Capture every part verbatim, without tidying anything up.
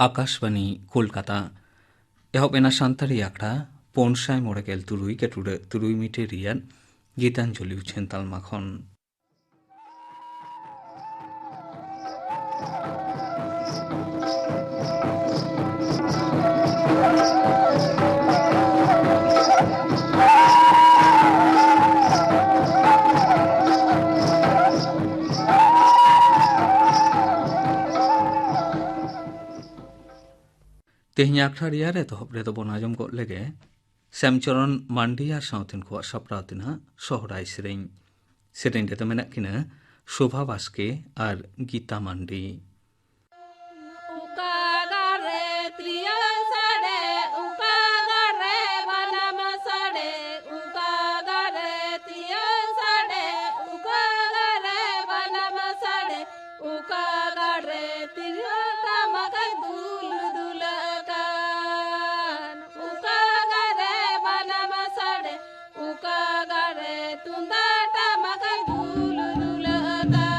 ᱟᱠᱟᱥᱵᱟᱱᱤ ᱠᱳᱞᱠᱟᱛᱟ᱾ ᱮᱦᱚᱵ ᱮᱱᱟ ᱥᱟᱱᱛᱟᱲᱤ ᱟᱠᱷᱲᱟ ᱯᱩᱱ ᱥᱟᱭ ᱢᱚᱬᱮ ᱜᱮᱞ ᱛᱩᱨᱩᱭ ᱜᱮᱴᱩᱰᱟᱹ ᱛᱩᱨᱩᱭ ᱢᱤᱴᱟᱨ ᱨᱮᱭᱟᱜ ᱜᱤᱛᱟᱧᱡᱚᱞᱤ ᱩᱪᱷᱟᱹᱱ ᱛᱟᱞᱢᱟ ᱠᱷᱚᱱ᱾ ᱛᱮᱦᱮᱧ ᱟᱠᱷᱲᱟ ᱨᱮᱭᱟᱜ ᱮᱛᱚᱦᱚᱵ ᱨᱮᱫᱚ ᱵᱚᱱ ᱟᱸᱡᱚᱢ ᱜᱚᱫ ᱞᱮᱜᱮ ᱥᱮᱢᱪᱚᱨᱚᱱ ᱢᱟᱱᱰᱤ ᱟᱨ ᱥᱟᱶᱛᱮᱱ ᱠᱚᱣᱟᱜ ᱥᱟᱯᱲᱟᱣ ᱛᱮᱱᱟᱜ ᱥᱚᱦᱨᱟᱭ ᱥᱮᱨᱮᱧ᱾ ᱥᱮᱨᱮᱧ ᱨᱮᱫᱚ ᱢᱮᱱᱟᱜ ᱠᱤᱱᱟ ᱥᱳᱵᱷᱟ ᱵᱟᱥᱠᱮ ᱟᱨ ᱜᱤᱛᱟ ᱢᱟᱱᱰᱤ᱾ ᱚᱠᱟ ᱜᱟᱨᱮ ᱛᱤᱨᱭᱳ ᱥᱟᱰᱮ, ᱚᱠᱟ ᱜᱟᱨᱮ ᱵᱟᱱᱟᱢ ᱥᱟᱰᱮ, ᱚᱠᱟ ᱜᱟᱨᱮ ᱛᱤᱨᱭᱳ ᱥᱟᱰᱮ, ᱚᱠᱟ ᱜᱟᱨᱮ ᱵᱟᱱᱟᱢ ᱥᱟᱰᱮ, ᱚᱠᱟ ᱜᱟᱨᱮ ᱛᱤᱨᱭᱳ ᱴᱟᱢᱟᱠ ᱫᱩᱞ ᱫᱩᱞᱟᱹᱜ ᱠᱟᱱ, ᱚᱠᱟ ᱜᱟᱨᱮ ᱵᱟᱱᱟᱢ ᱥᱟᱰᱮ, ᱚᱠᱟ ᱜᱟᱨᱮ ᱛᱩᱢᱫᱟᱜ ᱴᱟᱢᱟᱠ ᱫᱩᱞ ᱫᱩᱞᱟᱹᱜ ᱠᱟᱱ᱾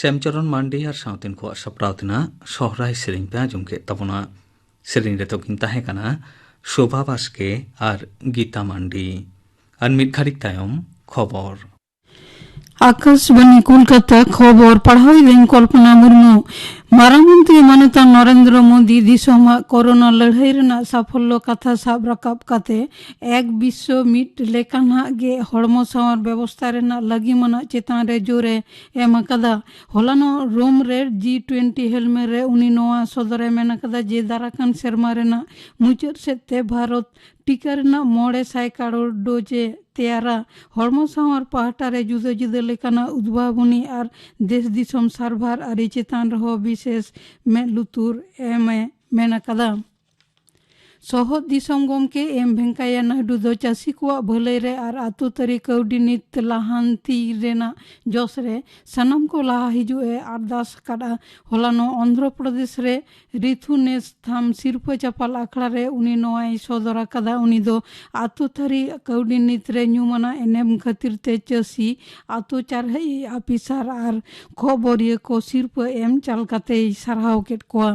ᱥᱮᱢᱪᱚᱨᱚᱱ ᱢᱟᱱᱰᱤ ᱟᱨ ᱥᱟᱶᱛᱮᱱ ᱠᱚᱣᱟᱜ ᱥᱟᱯᱲᱟᱣ ᱛᱮᱱᱟᱜ ᱥᱚᱦᱨᱟᱭ ᱥᱮᱨᱮᱧ ᱯᱮ ᱟᱸᱡᱚᱢ ᱠᱮᱫ ᱛᱟᱵᱚᱱᱟ᱾ ᱥᱮᱨᱮᱧ ᱨᱮᱫᱚ ᱠᱤᱱ ᱛᱟᱦᱮᱸ ᱠᱟᱱᱟ ᱥᱳᱵᱷᱟ ᱵᱟᱥᱠᱮ ᱟᱨ ᱜᱤᱛᱟ ᱢᱟᱱᱰᱤ᱾ ᱟᱨ ᱢᱤᱫ ᱜᱷᱟᱹᱲᱤᱡ ᱛᱟᱭᱚᱢ ᱠᱷᱚᱵᱚᱨ᱾ ᱟᱠᱟᱥᱵᱟᱱᱤ ᱠᱳᱞᱠᱟᱛᱟ, ᱠᱷᱚᱵᱚᱨ ᱯᱟᱲᱦᱟᱣᱤᱫᱟᱹᱧ ᱠᱚᱞᱯᱚᱱᱟ ᱢᱩᱨᱢᱩ᱾ ᱢᱟᱨᱟᱝ ᱢᱚᱱᱛᱨᱤ ᱢᱟᱱᱚᱛᱟᱱ ᱱᱚᱨᱮᱱᱫᱨᱚ ᱢᱳᱫᱤ ᱫᱤᱥᱚᱢᱟᱜ ᱠᱳᱨᱳᱱᱟ ᱞᱟᱹᱲᱦᱟᱹᱭ ᱨᱮᱱᱟᱜ ᱥᱟᱯᱷᱚᱞᱞᱚ ᱠᱟᱛᱷᱟ ᱥᱟᱵ ᱨᱟᱠᱟᱵ ᱠᱟᱛᱮ ᱮᱠ ᱵᱤᱥᱥᱚ ᱢᱤᱫ ᱞᱮᱠᱟᱱᱟᱜ ᱜᱮ ᱦᱚᱲᱢᱚ ᱥᱟᱶᱟᱨ ᱵᱮᱵᱚᱥᱛᱷᱟ ᱨᱮᱱᱟᱜ ᱞᱟᱹᱜᱤᱢᱟᱱᱟᱜ ᱪᱮᱛᱟᱱ ᱨᱮ ᱡᱳᱨᱮ ᱮᱢ ᱟᱠᱟᱫᱟ᱾ ᱦᱚᱞᱟᱱᱚᱜ ᱨᱳᱢ ᱨᱮ ᱡᱤ ᱴᱩᱭᱮᱱᱴᱤ ᱦᱮᱞᱢᱮᱴ ᱨᱮ ᱩᱱᱤ ᱱᱚᱣᱟ ᱥᱚᱫᱚᱨᱮ ᱢᱮᱱ ᱟᱠᱟᱫᱟ ᱡᱮ ᱫᱟᱨᱟᱠᱟᱱ ᱥᱮᱨᱢᱟ ᱨᱮᱱᱟᱜ ᱢᱩᱪᱟᱹᱫ ᱥᱮᱫ ᱛᱮ ᱵᱷᱟᱨᱚᱛ ᱴᱤᱠᱟ ᱨᱮᱱᱟᱜ ᱢᱚᱬᱮ ᱥᱟᱭ ᱠᱟᱨᱳᱲ ᱰᱳᱡᱽ ᱮ ᱛᱮᱭᱟᱨᱟ᱾ ᱦᱚᱲᱢᱚ ᱥᱟᱶᱟᱨ ᱯᱟᱦᱴᱟ ᱨᱮ ᱡᱩᱫᱟᱹ ᱡᱩᱫᱟᱹ ᱞᱮᱠᱟᱱᱟᱜ ᱩᱫᱵᱷᱟᱵᱚᱱᱤ ᱟᱨ ᱫᱮᱥ ᱫᱤᱥᱚᱢ ᱥᱟᱨᱵᱷᱟᱨ ᱟᱹᱨᱤ ᱪᱮᱛᱟᱱ ᱨᱮᱦᱚᱸ ᱵᱤᱥᱮᱥ ᱢᱮᱫ ᱞᱩᱛᱩᱨ ᱮᱢ ᱮ ᱢᱮᱱ ᱟᱠᱟᱫᱟ᱾ ᱥᱚᱦᱚᱫ ᱫᱤᱥᱚᱢ ᱜᱚᱢᱠᱮ ᱮᱢ ᱵᱷᱮᱝᱠᱟᱭᱟ ᱱᱟᱭᱰᱩ ᱫᱚ ᱪᱟᱹᱥᱤ ᱠᱚᱣᱟᱜ ᱵᱷᱟᱹᱞᱟᱹᱭ ᱨᱮ ᱟᱨ ᱟᱹᱛᱩ ᱛᱟᱹᱨᱤ ᱠᱟᱹᱣᱰᱤ ᱱᱤᱛ ᱞᱟᱦᱟᱱᱛᱤ ᱨᱮᱱᱟᱜ ᱡᱚᱥ ᱨᱮ ᱥᱟᱱᱟᱢ ᱠᱚ ᱞᱟᱦᱟ ᱦᱤᱡᱩᱜ ᱮ ᱟᱨᱫᱟᱥ ᱟᱠᱟᱫᱼᱟ᱾ ᱦᱚᱞᱟᱱᱚᱜ ᱚᱱᱫᱷᱨᱚ ᱯᱨᱚᱫᱮᱥ ᱨᱮ ᱨᱤᱛᱷᱩᱱᱮᱥᱛᱷᱟᱢ ᱥᱤᱨᱯᱟᱹ ᱪᱟᱯᱟᱞ ᱟᱠᱷᱲᱟ ᱨᱮ ᱩᱱᱤ ᱱᱚᱣᱟᱭ ᱥᱚᱫᱚᱨ ᱟᱠᱟᱫᱟ᱾ ᱩᱱᱤ ᱫᱚ ᱟᱹᱛᱩ ᱛᱟᱹᱨᱤ ᱠᱟᱹᱣᱰᱤ ᱱᱤᱛ ᱨᱮ ᱧᱩᱢᱟᱱᱟᱜ ᱮᱱᱮᱢ ᱠᱷᱟᱹᱛᱤᱨ ᱛᱮ ᱪᱟᱹᱥᱤ, ᱟᱹᱛᱩ ᱪᱟᱨᱦᱟᱣᱤᱡ ᱟᱹᱯᱤᱥᱟᱨ ᱟᱨ ᱠᱷᱚᱵᱚᱨᱤᱭᱟᱹ ᱠᱚ ᱥᱤᱨᱯᱟᱹ ᱮᱢ ᱪᱟᱞ ᱠᱟᱛᱮᱭ ᱥᱟᱨᱦᱟᱣ ᱠᱮᱫ ᱠᱚᱣᱟ᱾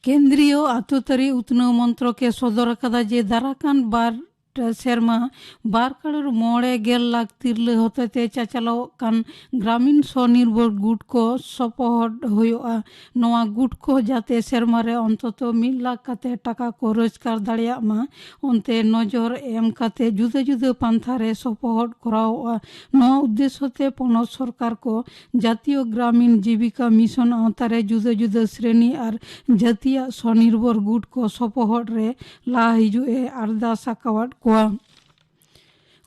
ᱠᱮᱱᱫᱨᱤᱭᱚ ᱟᱹᱛᱩ ᱛᱟᱹᱨᱤ ᱩᱛᱱᱟᱹᱣ ᱢᱚᱱᱛᱨᱚᱠ ᱮ ᱥᱚᱫᱚᱨ ᱟᱠᱟᱫᱟ ᱡᱮ ᱫᱟᱨᱟᱠᱟᱱ ᱵᱟᱨ ᱥᱮᱨᱢᱟ ᱵᱟᱨ ᱠᱟᱨᱳᱲ ᱢᱚᱬᱮ ᱜᱮᱞ ᱞᱟᱠᱷ ᱛᱤᱨᱞᱟᱹ ᱦᱚᱛᱮᱛᱮ ᱪᱟᱪᱟᱞᱟᱣᱚᱜ ᱠᱟᱱ ᱜᱨᱟᱢᱤᱱ ᱥᱚᱱᱤᱨᱵᱷᱚᱨ ᱜᱩᱴ ᱠᱚ ᱥᱚᱯᱚᱦᱚᱫ ᱦᱩᱭᱩᱜᱼᱟ᱾ ᱱᱚᱣᱟ ᱜᱩᱴ ᱠᱚ ᱡᱟᱛᱮ ᱥᱮᱨᱢᱟ ᱨᱮ ᱚᱱᱛᱚᱛᱚ ᱢᱤᱫ ᱞᱟᱠᱷ ᱠᱟᱛᱮ ᱴᱟᱠᱟ ᱠᱚ ᱨᱳᱡᱽᱜᱟᱨ ᱫᱟᱲᱮᱭᱟᱜ ᱢᱟ, ᱚᱱᱛᱮ ᱱᱚᱡᱚᱨ ᱮᱢ ᱠᱟᱛᱮ ᱡᱩᱫᱟᱹ ᱡᱩᱫᱟᱹ ᱯᱟᱱᱛᱷᱟ ᱨᱮ ᱥᱚᱯᱚᱦᱚᱫ ᱠᱚᱨᱟᱣᱚᱜᱼᱟ᱾ ᱱᱚᱣᱟ ᱩᱫᱽᱫᱮᱥᱥᱚ ᱛᱮ ᱯᱚᱱᱚᱛ ᱥᱚᱨᱠᱟᱨ ᱠᱚ ᱡᱟᱛᱤᱭᱚ ᱜᱨᱟᱢᱤᱱ ᱡᱤᱵᱤᱠᱟ ᱢᱤᱥᱚᱱ ᱟᱣᱛᱟ ᱨᱮ ᱡᱩᱫᱟᱹ ᱡᱩᱫᱟᱹ ᱥᱨᱮᱱᱤ ᱟᱨ ᱡᱟᱹᱛᱤᱭᱟᱜ ᱥᱚᱱᱤᱨᱵᱷᱚᱨ ᱜᱩᱴ ᱠᱚ ᱥᱚᱯᱚᱦᱚᱫ ᱨᱮ ᱞᱟᱦᱟ ᱦᱤᱡᱩᱜ ᱮ ᱟᱨᱫᱟᱥ ᱟᱠᱟᱣᱟᱫ ᱠᱚᱣᱟ᱾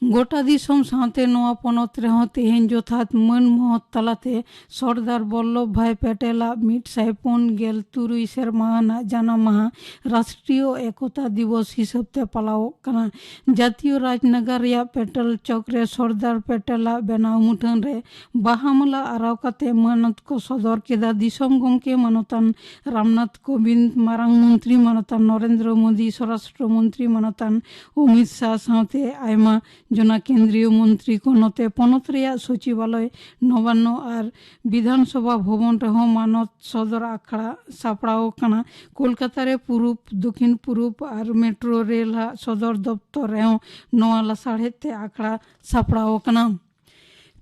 ᱜᱚᱴᱟ ᱫᱤᱥᱚᱢ ᱥᱟᱶᱛᱮ ᱱᱚᱣᱟ ᱯᱚᱱᱚᱛ ᱨᱮᱦᱚᱸ ᱛᱮᱦᱮᱧ ᱡᱚᱛᱷᱟᱛ ᱢᱟᱹᱱ ᱢᱚᱦᱚᱛ ᱛᱟᱞᱟᱛᱮ ᱥᱚᱨᱫᱟᱨ ᱵᱚᱞᱞᱚᱵᱷ ᱵᱷᱟᱭ ᱯᱮᱴᱮᱞᱟᱜ ᱢᱤᱫ ᱥᱟᱭ ᱯᱩᱱ ᱜᱮᱞ ᱛᱩᱨᱩᱭ ᱥᱮᱨᱢᱟ ᱟᱱᱟᱜ ᱡᱟᱱᱟᱢ ᱢᱟᱦᱟ ᱨᱟᱥᱴᱨᱤᱭᱚ ᱮᱠᱚᱛᱟ ᱫᱤᱵᱚᱥ ᱦᱤᱥᱟᱹᱵ ᱛᱮ ᱯᱟᱞᱟᱣᱚᱜ ᱠᱟᱱᱟ᱾ ᱡᱟᱛᱤᱭᱚ ᱨᱟᱡᱽᱱᱟᱜᱟᱨ ᱨᱮᱭᱟᱜ ᱯᱮᱴᱮᱞ ᱪᱚᱠ ᱨᱮ ᱥᱚᱨᱫᱟᱨ ᱯᱮᱴᱮᱞᱟᱜ ᱵᱮᱱᱟᱣ ᱢᱩᱴᱷᱟᱹᱱ ᱨᱮ ᱵᱟᱦᱟ ᱢᱟᱞᱟ ᱟᱨᱟᱣ ᱠᱟᱛᱮ ᱢᱟᱱᱚᱛ ᱠᱚ ᱥᱚᱫᱚᱨ ᱠᱮᱫᱟ᱾ ᱫᱤᱥᱚᱢ ᱜᱚᱢᱠᱮ ᱢᱟᱱᱚᱛᱟᱱ ᱨᱟᱢᱱᱟᱛᱷ ᱠᱳᱵᱤᱱᱫᱽ, ᱢᱟᱨᱟᱝ ᱢᱚᱱᱛᱨᱤ ᱢᱟᱱᱚᱛᱟᱱ ᱱᱚᱨᱮᱱᱫᱨᱚ ᱢᱳᱫᱤ, ᱥᱚᱨᱟᱥᱴᱨᱚ ᱢᱚᱱᱛᱨᱤ ᱢᱟᱱᱚᱛᱟᱱ ᱚᱢᱤᱛ ᱥᱟᱦ ᱥᱟᱶᱛᱮ ᱟᱭᱢᱟ ᱡᱚᱱᱟ ᱠᱮᱱᱫᱨᱤᱭᱚ ᱢᱚᱱᱛᱨᱤ ᱠᱚ᱾ ᱱᱚᱛᱮ ᱯᱚᱱᱚᱛ ᱨᱮᱭᱟᱜ ᱥᱚᱪᱤᱵᱟᱞᱚᱭ, ᱱᱚᱵᱟᱱᱱᱚ ᱟᱨ ᱵᱤᱫᱷᱟᱱ ᱥᱚᱵᱷᱟ ᱵᱷᱚᱵᱚᱱ ᱨᱮᱦᱚᱸ ᱢᱟᱱᱚᱛ ᱥᱚᱫᱚᱨ ᱟᱠᱷᱲᱟ ᱥᱟᱯᱲᱟᱣ ᱟᱠᱟᱱᱟ᱾ ᱠᱳᱞᱠᱟᱛᱟ ᱨᱮ ᱯᱩᱨᱩᱵ, ᱫᱚᱠᱷᱤᱱ ᱯᱩᱨᱩᱵ ᱟᱨ ᱢᱮᱴᱨᱳ ᱨᱮᱞ ᱟᱜ ᱥᱚᱫᱚᱨ ᱫᱚᱯᱛᱚᱨ ᱨᱮᱦᱚᱸ ᱱᱚᱣᱟ ᱞᱟᱥᱟᱲᱦᱮᱫ ᱛᱮ ᱟᱠᱷᱲᱟ ᱥᱟᱯᱲᱟᱣ ᱟᱠᱟᱱᱟ᱾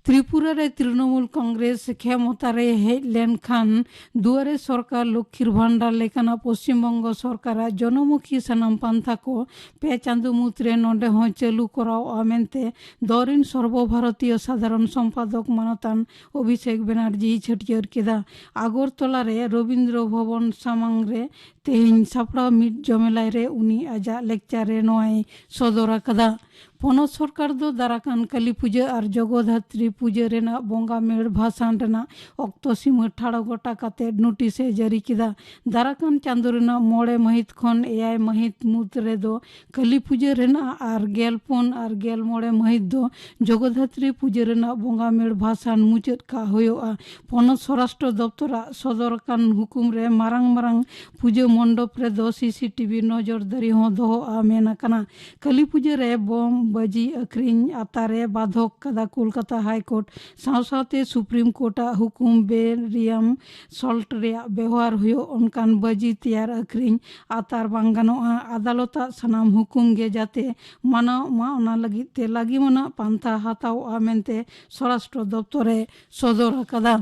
ᱛᱨᱤᱯᱩᱨᱟ ᱨᱮ ᱛᱨᱤᱱᱚᱢᱩᱞ ᱠᱚᱝᱜᱨᱮᱥ ᱠᱷᱮᱢᱚᱛᱟ ᱨᱮ ᱦᱮᱡ ᱞᱮᱱᱠᱷᱟᱱ ᱫᱩᱣᱟᱨᱮ ᱥᱚᱨᱠᱟᱨ, ᱞᱚᱠᱠᱷᱤᱨ ᱵᱷᱟᱱᱰᱟᱨ ᱞᱮᱠᱟᱱᱟᱜ ᱯᱚᱥᱪᱤᱢ ᱵᱚᱝᱜᱚ ᱥᱚᱨᱠᱟᱨᱟᱜ ᱡᱚᱱᱚᱢᱩᱠᱷᱤ ᱥᱟᱱᱟᱢ ᱯᱟᱱᱛᱷᱟ ᱠᱚ ᱯᱮ ᱪᱟᱸᱫᱚ ᱢᱩᱫᱽᱨᱮ ᱱᱚᱰᱮ ᱦᱚᱸ ᱪᱟᱹᱞᱩ ᱠᱚᱨᱟᱣᱜᱼᱟ ᱢᱮᱱᱛᱮ ᱫᱚᱨᱤᱱ ᱥᱚᱨᱵᱚ ᱵᱷᱟᱨᱚᱛᱤᱭᱚ ᱥᱟᱫᱷᱟᱨᱚᱱ ᱥᱚᱢᱯᱟᱫᱚᱠ ᱢᱟᱱᱚᱛᱟᱱ ᱚᱵᱷᱤᱥᱮᱠ ᱵᱮᱱᱟᱨᱡᱤᱭ ᱪᱷᱟᱹᱴᱭᱟᱹᱨ ᱠᱮᱫᱟ᱾ ᱟᱜᱚᱨᱛᱚᱞᱟ ᱨᱮ ᱨᱚᱵᱤᱱᱫᱨᱚ ᱵᱷᱚᱵᱚᱱ ᱥᱟᱢᱟᱝ ᱨᱮ ᱛᱮᱦᱮᱧ ᱥᱟᱯᱲᱟᱣ ᱢᱤᱫ ᱡᱚᱢᱮᱞᱟᱭ ᱨᱮ ᱩᱱᱤ ᱟᱡᱟᱜ ᱞᱮᱠᱪᱟᱨ ᱨᱮ ᱱᱚᱣᱟᱭ ᱥᱚᱫᱚᱨ ᱟᱠᱟᱫᱟ᱾ ᱯᱚᱱᱚᱛ ᱥᱚᱨᱠᱟᱨ ᱫᱚ ᱫᱟᱨᱟᱠᱟᱱ ᱠᱟᱹᱞᱤ ᱯᱩᱡᱟᱹ ᱟᱨ ᱡᱚᱜᱚᱫᱷᱟᱛᱨᱤ ᱯᱩᱡᱟᱹ ᱨᱮᱱᱟᱜ ᱵᱚᱸᱜᱟ ᱢᱮᱲ ᱵᱷᱟᱥᱟᱱ ᱨᱮᱱᱟᱜ ᱚᱠᱛᱚ ᱥᱤᱢᱟᱹ ᱴᱷᱟᱲᱚ ᱜᱚᱴᱟ ᱠᱟᱛᱮ ᱱᱳᱴᱤᱥ ᱮ ᱡᱟᱹᱨᱤ ᱠᱮᱫᱟ᱾ ᱫᱟᱨᱟᱠᱟᱱ ᱪᱟᱸᱫᱚ ᱨᱮᱱᱟᱜ ᱢᱚᱬᱮ ᱢᱟᱹᱦᱤᱛ ᱠᱷᱚᱱ ᱮᱭᱟᱭ ᱢᱟᱹᱦᱤᱛ ᱢᱩᱫᱽ ᱨᱮᱫᱚ ᱠᱟᱹᱞᱤ ᱯᱩᱡᱟᱹ ᱨᱮᱱᱟᱜ ᱟᱨ ᱜᱮᱞ ᱯᱩᱱ ᱟᱨ ᱜᱮᱞ ᱢᱚᱬᱮ ᱢᱟᱹᱦᱤᱛ ᱫᱚ ᱡᱚᱜᱚᱫᱷᱟᱛᱨᱤ ᱯᱩᱡᱟᱹ ᱨᱮᱱᱟᱜ ᱵᱚᱸᱜᱟ ᱢᱮᱲ ᱵᱷᱟᱥᱟᱱ ᱢᱩᱪᱟᱹᱫ ᱠᱟᱜ ᱦᱩᱭᱩᱜᱼᱟ᱾ ᱯᱚᱱᱚᱛ ᱥᱚᱨᱟᱥᱴᱨᱚ ᱫᱚᱯᱛᱚᱨᱟᱜ ᱥᱚᱫᱚᱨ ᱟᱠᱟᱱ ᱦᱩᱠᱩᱢ ᱨᱮ ᱢᱟᱨᱟᱝ ᱢᱟᱨᱟᱝ ᱯᱩᱡᱟᱹ ᱢᱚᱱᱰᱚᱯ ᱨᱮᱫᱚ ᱥᱤᱥᱤᱴᱤᱵᱷᱤ ᱱᱚᱡᱚᱨᱫᱟᱹᱨᱤ ᱦᱚᱸ ᱫᱚᱦᱚᱜᱼᱟ ᱢᱮᱱ ᱟᱠᱟᱱᱟ᱾ ᱠᱟᱹᱞᱤ ᱯᱩᱡᱟᱹ ᱨᱮ ᱵᱚᱢ ᱵᱟᱹᱡᱤ ᱟᱹᱠᱷᱨᱤᱧ ᱟᱛᱟᱨ ᱮ ᱵᱟᱫᱷᱚᱠ ᱠᱟᱫᱟ ᱠᱳᱞᱠᱟᱛᱟ ᱦᱟᱭ ᱠᱳᱨᱴ᱾ ᱥᱟᱶ ᱥᱟᱶᱛᱮ ᱥᱩᱯᱨᱤᱢ ᱠᱳᱨᱴ ᱟᱜ ᱦᱩᱠᱩᱢ ᱵᱮᱨᱤᱭᱟᱢ ᱥᱚᱞᱴ ᱨᱮᱭᱟᱜ ᱵᱮᱣᱦᱟᱨ ᱦᱩᱭᱩᱜ ᱚᱱᱠᱟᱱ ᱵᱟᱹᱡᱤ ᱛᱮᱭᱟᱨ ᱟᱹᱠᱷᱨᱤᱧ ᱟᱛᱟᱨ ᱵᱟᱝ ᱜᱟᱱᱚᱜᱼᱟ᱾ ᱟᱫᱟᱞᱚᱛ ᱟᱜ ᱥᱟᱱᱟᱢ ᱦᱩᱠᱩᱢ ᱜᱮ ᱡᱟᱛᱮ ᱢᱟᱱᱟᱣ ᱢᱟ, ᱚᱱᱟ ᱞᱟᱹᱜᱤᱫ ᱛᱮ ᱞᱟᱹᱜᱤᱢᱟᱱᱟᱜ ᱯᱟᱱᱛᱷᱟ ᱦᱟᱛᱟᱣᱚᱜᱼᱟ ᱢᱮᱱᱛᱮ ᱥᱚᱨᱟᱥᱴᱨᱚ ᱫᱚᱯᱛᱚᱨ ᱮ ᱥᱚᱫᱚᱨ ᱟᱠᱟᱫᱟ᱾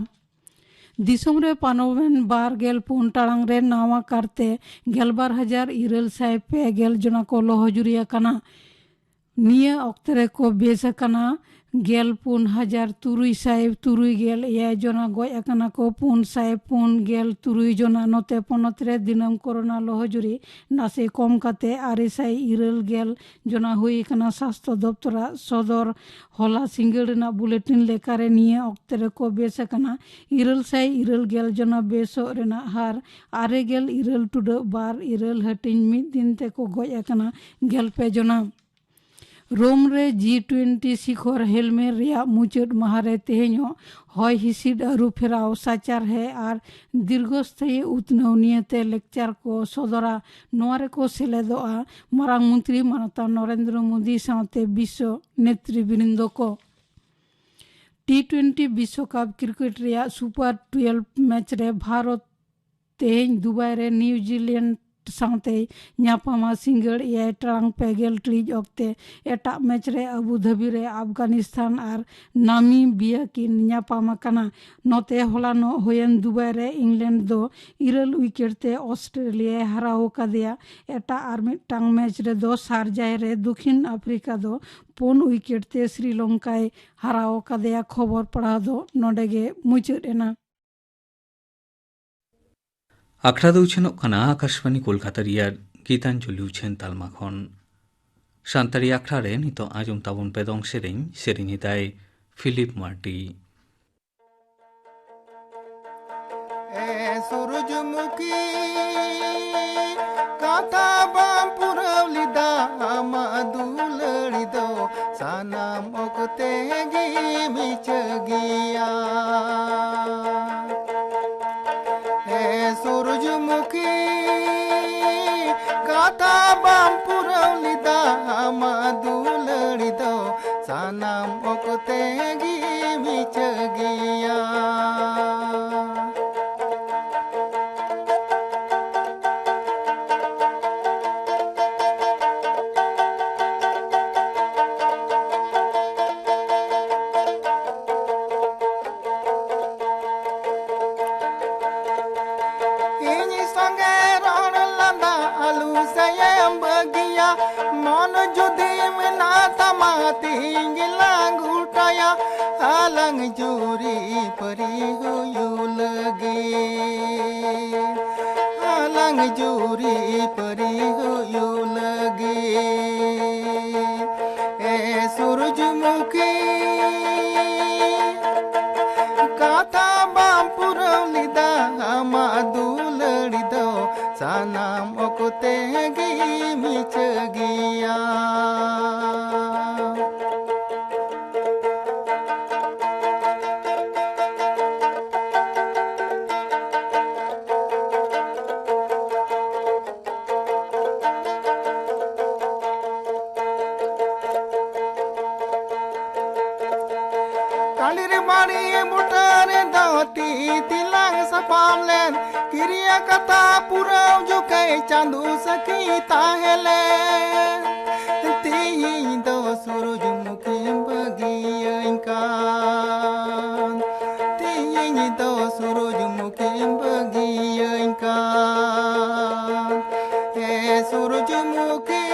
ᱫᱤᱥᱚᱢ ᱨᱮ ᱯᱟᱨᱚᱢᱮᱱ ᱵᱟᱨ ᱜᱮᱞ ᱯᱩᱱ ᱴᱟᱲᱟᱝ ᱨᱮ ᱱᱟᱣᱟ ᱠᱟᱨᱛᱮ ᱜᱮᱞᱵᱟᱨ ᱦᱟᱡᱟᱨ ᱤᱨᱟᱹᱞ ᱥᱟᱭ ᱯᱮ ᱜᱮᱞ ᱡᱚᱱᱟ ᱠᱚ ᱞᱚᱦᱚᱡᱩᱨᱤ ᱟᱠᱟᱱᱟ᱾ ᱱᱤᱭᱟᱹ ᱚᱠᱛᱮ ᱨᱮᱠᱚ ᱵᱮᱥ ᱟᱠᱟᱱᱟ ᱜᱮᱞ ᱯᱩᱱ ᱦᱟᱡᱟᱨ ᱛᱩᱨᱩᱭ ᱥᱟᱭ ᱛᱩᱨᱩᱭ ᱜᱮᱞ ᱮᱭᱟᱭ ᱡᱚᱱᱟ, ᱜᱚᱡ ᱟᱠᱟᱱᱟ ᱠᱚ ᱯᱩᱱ ᱥᱟᱭ ᱯᱩᱱ ᱜᱮᱞ ᱛᱩᱨᱩᱭ ᱡᱚᱱᱟ᱾ ᱱᱚᱛᱮ ᱯᱚᱱᱚᱛ ᱨᱮ ᱫᱤᱱᱟᱹᱢ ᱠᱳᱨᱳᱱᱟ ᱞᱚᱦᱚᱡᱩᱨᱤ ᱱᱟᱥᱮ ᱠᱚᱢ ᱠᱟᱛᱮ ᱟᱨᱮ ᱥᱟᱭ ᱤᱨᱟᱹᱞ ᱜᱮᱞ ᱡᱚᱱᱟ ᱦᱩᱭ ᱟᱠᱟᱱᱟ᱾ ᱥᱟᱥᱛᱷᱚ ᱫᱚᱯᱛᱚᱨᱟᱜ ᱥᱚᱫᱚᱨ ᱦᱚᱞᱟ ᱥᱤᱸᱜᱟᱹᱲ ᱨᱮᱱᱟᱜ ᱵᱩᱞᱮᱴᱤᱱ ᱞᱮᱠᱟᱨᱮ ᱱᱤᱭᱟᱹ ᱚᱠᱛᱮ ᱨᱮᱠᱚ ᱵᱮᱥ ᱟᱠᱟᱱᱟ ᱤᱨᱟᱹᱞ ᱥᱟᱭ ᱤᱨᱟᱹᱞ ᱜᱮᱞ ᱡᱚᱱᱟ᱾ ᱵᱮᱥᱚᱜ ᱨᱮᱱᱟᱜ ᱦᱟᱨ ᱟᱨᱮ ᱜᱮᱞ ᱤᱨᱟᱹᱞ ᱴᱩᱰᱟᱹᱜ ᱵᱟᱨ ᱤᱨᱟᱹᱞ ᱦᱟᱹᱴᱤᱧ ᱢᱤᱫ ᱫᱤᱱ ᱛᱮᱠᱚ ᱜᱚᱡ ᱟᱠᱟᱱᱟ ᱜᱮᱞ ᱯᱮ ᱡᱚᱱᱟ᱾ ᱨᱳᱢ ᱨᱮ ᱡᱤ ᱴᱩᱭᱮᱱᱴᱤ ᱥᱤᱠᱷᱚᱨ ᱦᱮᱞᱢᱮᱞ ᱨᱮᱭᱟᱜ ᱢᱩᱪᱟᱹᱫ ᱢᱟᱦᱟ ᱨᱮ ᱛᱮᱦᱮᱧᱚᱜ ᱦᱚᱭ ᱦᱤᱸᱥᱤᱫ ᱟᱹᱨᱩ ᱯᱷᱮᱨᱟᱣ, ᱥᱟᱪᱟᱨᱦᱮ ᱟᱨ ᱫᱤᱨᱜᱷᱚᱥᱛᱷᱟᱭᱤ ᱩᱛᱱᱟᱹᱣ ᱱᱤᱭᱟᱹᱛᱮ ᱞᱮᱠᱪᱟᱨ ᱠᱚ ᱥᱚᱫᱚᱨᱟ᱾ ᱱᱚᱣᱟ ᱨᱮᱠᱚ ᱥᱮᱞᱮᱫᱚᱜᱼᱟ ᱢᱟᱨᱟᱝ ᱢᱚᱱᱛᱨᱤ ᱢᱟᱱᱚᱛᱟᱱ ᱱᱚᱨᱮᱱᱫᱨᱚ ᱢᱳᱫᱤ ᱥᱟᱶᱛᱮ ᱵᱤᱥᱥᱚ ᱱᱮᱛᱨᱤᱵᱨᱤᱱᱫᱚ ᱠᱚ᱾ ᱴᱤ ᱴᱩᱭᱮᱱᱴᱤ ᱵᱤᱥᱥᱚᱠᱟᱯ ᱠᱨᱤᱠᱮᱴ ᱨᱮᱭᱟᱜ ᱥᱩᱯᱟᱨ ᱴᱩᱭᱮᱞᱵᱷ ᱢᱮᱪ ᱨᱮ ᱵᱷᱟᱨᱚᱛ ᱛᱮᱦᱮᱧ ᱫᱩᱵᱟᱭ ᱨᱮ ᱱᱤᱭᱩᱡᱤᱞᱮᱱᱰ ᱥᱟᱶᱛᱮᱭ ᱧᱟᱯᱟᱢᱟ᱾ ᱥᱤᱸᱜᱟᱹᱲ ᱮᱭᱟᱭ ᱴᱟᱲᱟᱝ ᱯᱮ ᱜᱮᱞ ᱴᱤᱲᱤᱡ ᱚᱠᱛᱮ ᱮᱴᱟᱜ ᱢᱮᱪ ᱨᱮ ᱟᱵᱩ ᱫᱷᱟᱵᱤ ᱨᱮ ᱟᱯᱷᱜᱟᱱᱤᱥᱛᱟᱱ ᱟᱨ ᱱᱟᱢᱤᱵᱤᱭᱟ ᱠᱤᱱ ᱧᱟᱯᱟᱢ ᱟᱠᱟᱱᱟ᱾ ᱱᱚᱛᱮ, ᱦᱚᱞᱟᱱᱚᱜ ᱦᱩᱭᱮᱱ ᱫᱩᱵᱟᱭ ᱨᱮ ᱤᱝᱞᱮᱱᱰ ᱫᱚ ᱤᱨᱟᱹᱞ ᱣᱤᱠᱮᱴ ᱛᱮ ᱚᱥᱴᱨᱮᱞᱤᱭᱟᱭ ᱦᱟᱨᱟᱣ ᱟᱠᱟᱫᱮᱭᱟ᱾ ᱮᱴᱟᱜ ᱟᱨ ᱢᱤᱫᱴᱟᱝ ᱢᱮᱪ ᱨᱮᱫᱚ ᱥᱟᱨᱡᱟᱭ ᱨᱮ ᱫᱚᱠᱷᱤᱱ ᱟᱯᱷᱨᱤᱠᱟ ᱫᱚ ᱯᱩᱱ ᱣᱤᱠᱮᱴ ᱛᱮ ᱥᱨᱤᱞᱚᱝᱠᱟᱭ ᱦᱟᱨᱟᱣ ᱟᱠᱟᱫᱮᱭᱟ᱾ ᱠᱷᱚᱵᱚᱨ ᱯᱟᱲᱦᱟᱣ ᱫᱚ ᱱᱚᱰᱮ ᱜᱮ ᱢᱩᱪᱟᱹᱫ ᱮᱱᱟ᱾ ᱟᱠᱷᱲᱟ ᱫᱚ ᱩᱪᱷᱟᱹᱱᱚᱜ ᱠᱟᱱᱟ ᱟᱠᱟᱥᱵᱟᱱᱤ ᱠᱳᱞᱠᱟᱛᱟ ᱨᱮᱭᱟᱜ ᱜᱤᱛᱟᱧᱡᱚᱞᱤ ᱩᱪᱷᱟᱹᱱ ᱛᱟᱞᱢᱟ ᱠᱷᱚᱱ᱾ ᱥᱟᱱᱛᱟᱲᱤ ᱟᱠᱷᱲᱟ ᱨᱮ ᱱᱤᱛᱚᱜ ᱟᱸᱡᱚᱢ ᱛᱟᱵᱚᱱ ᱯᱮ ᱫᱚᱝ ᱥᱮᱨᱮᱧ᱾ ᱥᱮᱨᱮᱧ ᱮᱫᱟᱭ ᱯᱷᱤᱞᱤᱯ ᱢᱟᱨᱰᱤ᱾ ᱮ ᱥᱩᱨᱩᱡᱽᱢᱩᱠᱷᱤ, ᱠᱟᱛᱷᱟ ᱵᱟᱢ ᱯᱩᱨᱟᱹᱣ ᱞᱮᱫᱟ ᱟᱢᱟᱜ ᱫᱩᱞᱟᱹᱲᱤ ᱫᱚ ᱥᱟᱱᱟᱢ ᱚᱠᱛᱮ ᱜᱮ ᱢᱤᱪᱷᱟᱹ ᱜᱮᱭᱟ᱾ ᱮ ᱥᱩᱨᱩᱡᱽᱢᱩᱠᱷᱤ, ᱠᱟᱛᱷᱟ ᱵᱟᱢ ᱯᱩᱨᱟᱹᱣ ᱞᱮᱫᱟ ᱟᱢᱟᱜ ᱫᱩᱞᱟᱹᱲᱤ ᱫᱚ ᱥᱟᱱᱟᱢ ᱚᱠᱛᱮ ᱜᱮ ᱢᱤᱪᱷᱟᱹ ᱜᱮᱭᱟ᱾ ᱤᱧ ᱥᱚᱸᱜᱮ ᱨᱚᱲ ᱞᱟᱸᱫᱟ ᱟᱞᱩ ᱥᱮᱭᱮᱢ ᱵᱟᱹᱜᱤᱭᱟ, ᱢᱚᱱ ᱡᱩᱫᱤ ᱢᱮᱱᱟᱜ ᱛᱟᱢᱟ ᱛᱤᱦᱤᱧ ᱜᱮᱞᱟᱝ ᱜᱚᱴᱟᱭᱟ, ᱟᱞᱟᱝ ᱡᱩᱨᱤ ᱯᱟᱹᱨᱤ ᱦᱩᱭᱩᱜ ᱞᱟᱹᱜᱤᱫ, ᱟᱞᱟᱝ ᱡᱩᱨᱤ ᱯᱟᱹᱨᱤ ᱦᱩᱭᱩᱜ ᱞᱟᱹᱜᱤᱫ᱾ ᱮ ᱥᱩᱨᱩᱡᱽᱢᱩᱠᱷᱤ, ᱠᱟᱛᱷᱟ ᱵᱟᱢ ᱯᱩᱨᱟᱹᱣ ᱞᱮᱫᱟ ᱟᱢᱟᱜ ᱫᱩᱞᱟᱹᱲᱤ ᱫᱚ ᱥᱟᱱᱟᱢ ᱚᱠᱛᱮ ᱜᱮ ᱢᱤᱪᱷᱟᱹ ᱜᱮᱭᱟ᱾ ᱠᱟᱹᱞᱤᱨ ᱵᱟᱲᱤ ᱵᱩᱴᱟᱹ ᱨᱮᱫᱚ ᱛᱤ ᱛᱤᱞᱟᱝ ᱥᱟᱯᱟᱢ ᱞᱮᱱ, ᱠᱤᱨᱤᱭᱟ ᱠᱟᱛᱷᱟ ᱯᱩᱨᱟᱹᱣ ᱡᱚᱠᱷᱮᱡ ᱪᱟᱸᱫᱩ ᱥᱟᱹᱠᱷᱤ ᱛᱟᱦᱮᱸ ᱞᱮᱱ᱾ ᱛᱤᱦᱤᱧ ᱫᱚ ᱥᱩᱨᱩᱡᱽᱢᱩᱠᱷᱤᱢ ᱵᱟᱹᱜᱤᱭᱟᱹᱧ ᱠᱟᱱ, ᱛᱤᱦᱤᱧ ᱫᱚ ᱥᱩᱨᱩᱡᱽᱢᱩᱠᱷᱤᱢ ᱵᱟᱹᱜᱤᱭᱟᱹᱧ ᱠᱟᱱ᱾ ᱦᱮ ᱥᱩᱨᱩᱡᱽᱢᱩᱠᱷᱤ,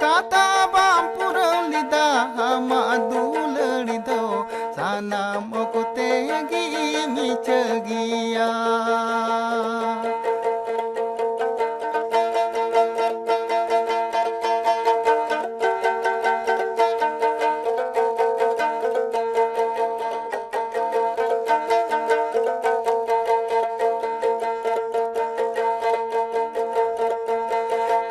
ᱠᱟᱛᱷᱟ ᱵᱟᱢ ᱯᱩᱨᱟᱹᱣ ᱞᱮᱫᱟ ᱟᱢᱟᱜ ᱫᱩᱞᱟᱹᱲ ᱫᱚ, ᱥᱟᱱᱟᱢ ᱚᱠᱛᱮ ᱜᱮ ᱢᱤᱪᱷᱟᱹ ᱜᱮᱭᱟ᱾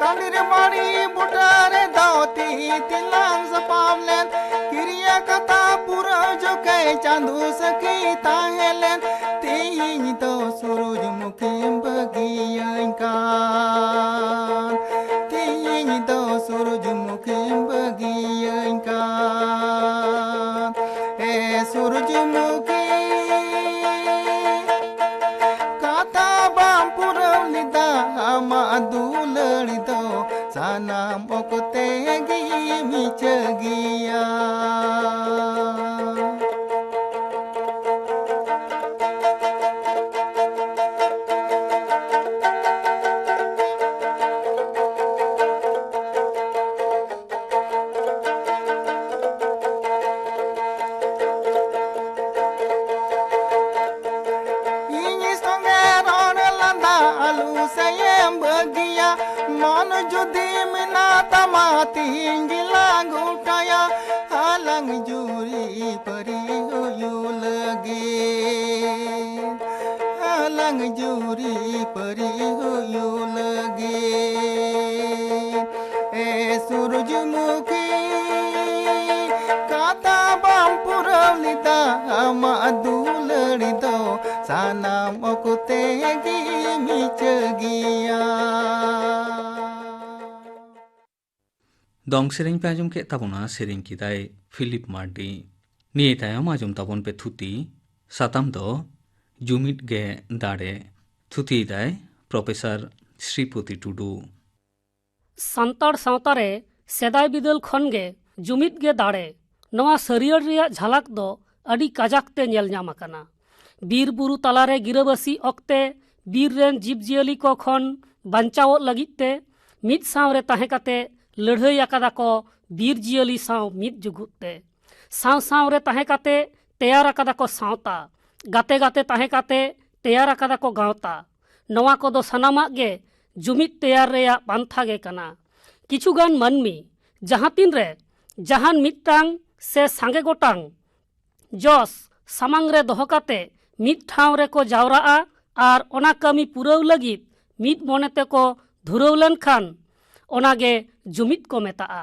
ᱠᱟᱹᱞᱤᱨ ᱵᱟᱲᱤ ᱵᱩᱴᱟᱹ ᱨᱮᱫᱚ ᱛᱤ ᱛᱤᱞᱟᱝ ᱥᱟᱯᱟᱢ ᱞᱮᱱ, ᱠᱤᱨᱤᱭᱟ ᱠᱟᱛᱷᱟ ᱯᱩᱨᱟᱹᱣ ᱡᱚᱠᱷᱮᱡ ᱪᱟᱸᱫᱩ ᱥᱟᱹᱠᱷᱤ ᱛᱟᱦᱮᱸ ᱞᱮᱱ᱾ ᱛᱤᱦᱤᱧ ᱫᱚ ᱥᱩᱨᱩᱡᱽᱢᱩᱠᱷᱤᱢ ᱵᱟᱹᱜᱤᱭᱟᱹᱧ ᱠᱟᱱ, ᱛᱤᱦᱤᱧ ᱫᱚ ᱥᱩᱨᱩᱡᱽᱢᱩᱠᱷᱤᱢ ᱵᱟᱹᱜᱤᱭᱟᱹᱧ ᱠᱟᱱ᱾ ᱮ ᱥᱩᱨᱩᱡᱽᱢᱩᱠᱷᱤ, ᱠᱟᱛᱷᱟ ᱵᱟᱢ ᱯᱩᱨᱟᱹᱣ ᱞᱮᱫᱟ ᱟᱢᱟᱜ ᱫᱩᱞᱟᱹᱲ ᱫᱚ, ᱥᱟᱱᱟᱢ ᱚᱠᱛᱮ ᱜᱮ ᱢᱤᱪᱷᱟᱹ ᱜᱮᱭᱟ᱾ ᱤᱧ ᱥᱚᱸᱜᱮ ᱨᱚᱲ ᱞᱟᱸᱫᱟ ᱟᱞᱩ ᱥᱮᱭᱮᱢ ᱵᱟᱹᱜᱤᱭᱟ, ᱢᱚᱱ ᱡᱩᱫᱤ ᱢᱮᱱᱟᱜ ᱛᱟᱢᱟ ᱛᱤᱦᱤᱧ ᱜᱮᱞᱟᱝ ᱜᱚᱴᱟᱭᱟ᱾ ᱟᱞᱟᱝ ᱡᱩᱨᱤ ᱯᱟᱹᱨᱤ ᱦᱩᱭᱩᱜ ᱞᱟᱹᱜᱤᱫ, ᱟᱞᱟᱝ ᱡᱩᱨᱤ ᱯᱟᱹᱨᱤ ᱦᱩᱭᱩᱜ ᱞᱟᱹᱜᱤᱫ᱾ ᱮ ᱥᱩᱨᱩᱡᱽᱢᱩᱠᱷᱤ, ᱠᱟᱛᱷᱟ ᱵᱟᱢ ᱯᱩᱨᱟᱹᱣ ᱞᱮᱫᱟ ᱟᱢᱟᱜ ᱫᱩᱞᱟᱹᱲ ᱫᱚ, ᱥᱟᱱᱟᱢ ᱚᱠᱛᱮ ᱜᱮ ᱢᱤᱪᱷᱟᱹ ᱜᱮᱭᱟ᱾ ᱫᱚᱝ ᱥᱮᱨᱮᱧ ᱯᱮ ᱟᱸᱡᱚᱢ ᱠᱮᱫ ᱛᱟᱵᱚᱱᱟ, ᱥᱮᱨᱮᱧ ᱠᱮᱫᱟᱭ ᱯᱷᱤᱞᱤᱯ ᱢᱟᱨᱰᱤ᱾ ᱱᱤᱭᱟᱹ ᱛᱟᱭᱚᱢ ᱟᱸᱡᱚᱢ ᱛᱟᱵᱚᱱ ᱯᱮ ᱛᱷᱩᱛᱤ᱾ ᱥᱟᱛᱟᱢ ᱫᱚ ᱡᱩᱢᱤᱫ ᱜᱮ ᱫᱟᱲᱮ᱾ ᱛᱷᱩᱛᱤᱭᱮᱫᱟᱭ ᱯᱨᱚᱯᱷᱮᱥᱚᱨ ᱥᱨᱤᱯᱚᱛᱤ ᱴᱩᱰᱩ᱾ ᱥᱟᱱᱛᱟᱲ ᱥᱟᱶᱛᱟ ᱨᱮ ᱥᱮᱫᱟᱭ ᱵᱤᱫᱟᱹᱞ ᱠᱷᱚᱱ ᱜᱮ ᱡᱩᱢᱤᱫ ᱜᱮ ᱫᱟᱲᱮ, ᱱᱚᱣᱟ ᱥᱟᱹᱨᱭᱟᱹᱲ ᱨᱮᱭᱟᱜ ᱡᱷᱟᱞᱟᱠ ᱫᱚ ᱟᱹᱰᱤ ᱠᱟᱡᱟᱠ ᱛᱮ ᱧᱮᱞ ᱧᱟᱢ ᱟᱠᱟᱱᱟ᱾ ᱵᱤᱨ ᱵᱩᱨᱩ ᱛᱟᱞᱟᱨᱮ ᱜᱤᱨᱟᱹᱵᱟᱹᱥᱤ ᱚᱠᱛᱮ ᱵᱤᱨ ᱨᱮᱱ ᱡᱤᱵᱽᱡᱤᱭᱟᱹᱞᱤ ᱠᱚ ᱠᱷᱚᱱ ᱵᱟᱧᱪᱟᱣᱚᱜ ᱞᱟᱹᱜᱤᱫ ᱛᱮ ᱢᱤᱫ ᱥᱟᱶ ᱨᱮ ᱛᱟᱦᱮᱸ ᱠᱟᱛᱮ ᱞᱟᱹᱲᱦᱟᱹᱭ ᱟᱠᱟᱫᱟ ᱠᱚ ᱵᱤᱨ ᱡᱤᱭᱟᱹᱞᱤ ᱥᱟᱶ ᱢᱤᱫ ᱡᱩᱜᱩᱫ ᱛᱮ᱾ ᱥᱟᱶ ᱥᱟᱶ ᱨᱮ ᱛᱟᱦᱮᱸ ᱠᱟᱛᱮ ᱛᱮᱭᱟᱨ ᱟᱠᱟᱫᱟ ᱠᱚ ᱥᱟᱶᱛᱟ, ᱜᱟᱛᱮ ᱜᱟᱛᱮ ᱛᱟᱦᱮᱸ ᱠᱟᱛᱮ ᱛᱮᱭᱟᱨ ᱟᱠᱟᱫᱟ ᱠᱚ ᱜᱟᱶᱛᱟ᱾ ᱱᱚᱣᱟ ᱠᱚᱫᱚ ᱥᱟᱱᱟᱢᱟᱜ ᱜᱮ ᱡᱩᱢᱤᱫ ᱛᱮᱭᱟᱨ ᱨᱮᱭᱟᱜ ᱯᱟᱱᱛᱷᱟ ᱜᱮ ᱠᱟᱱᱟ᱾ ᱠᱤᱪᱷᱩ ᱜᱟᱱ ᱢᱟᱹᱱᱢᱤ ᱡᱟᱦᱟᱸ ᱛᱤᱱ ᱨᱮ ᱡᱟᱦᱟᱱ ᱢᱤᱫᱴᱟᱝ ᱥᱮ ᱥᱟᱸᱜᱮ ᱜᱚᱴᱟᱝ ᱡᱚᱥ ᱥᱟᱢᱟᱝ ᱨᱮ ᱫᱚᱦᱚ ᱠᱟᱛᱮ ᱢᱤᱫ ᱴᱷᱟᱶ ᱨᱮᱠᱚ ᱡᱟᱣᱨᱟᱜᱼᱟ ᱟᱨ ᱚᱱᱟ ᱠᱟᱹᱢᱤ ᱯᱩᱨᱟᱹᱣ ᱞᱟᱹᱜᱤᱫ ᱢᱤᱫ ᱢᱚᱱᱮ ᱛᱮᱠᱚ ᱫᱷᱩᱨᱟᱹᱣ ᱞᱮᱱᱠᱷᱟᱱ ᱚᱱᱟᱜᱮ ᱡᱩᱢᱤᱫ ᱠᱚ ᱢᱮᱛᱟᱜᱼᱟ᱾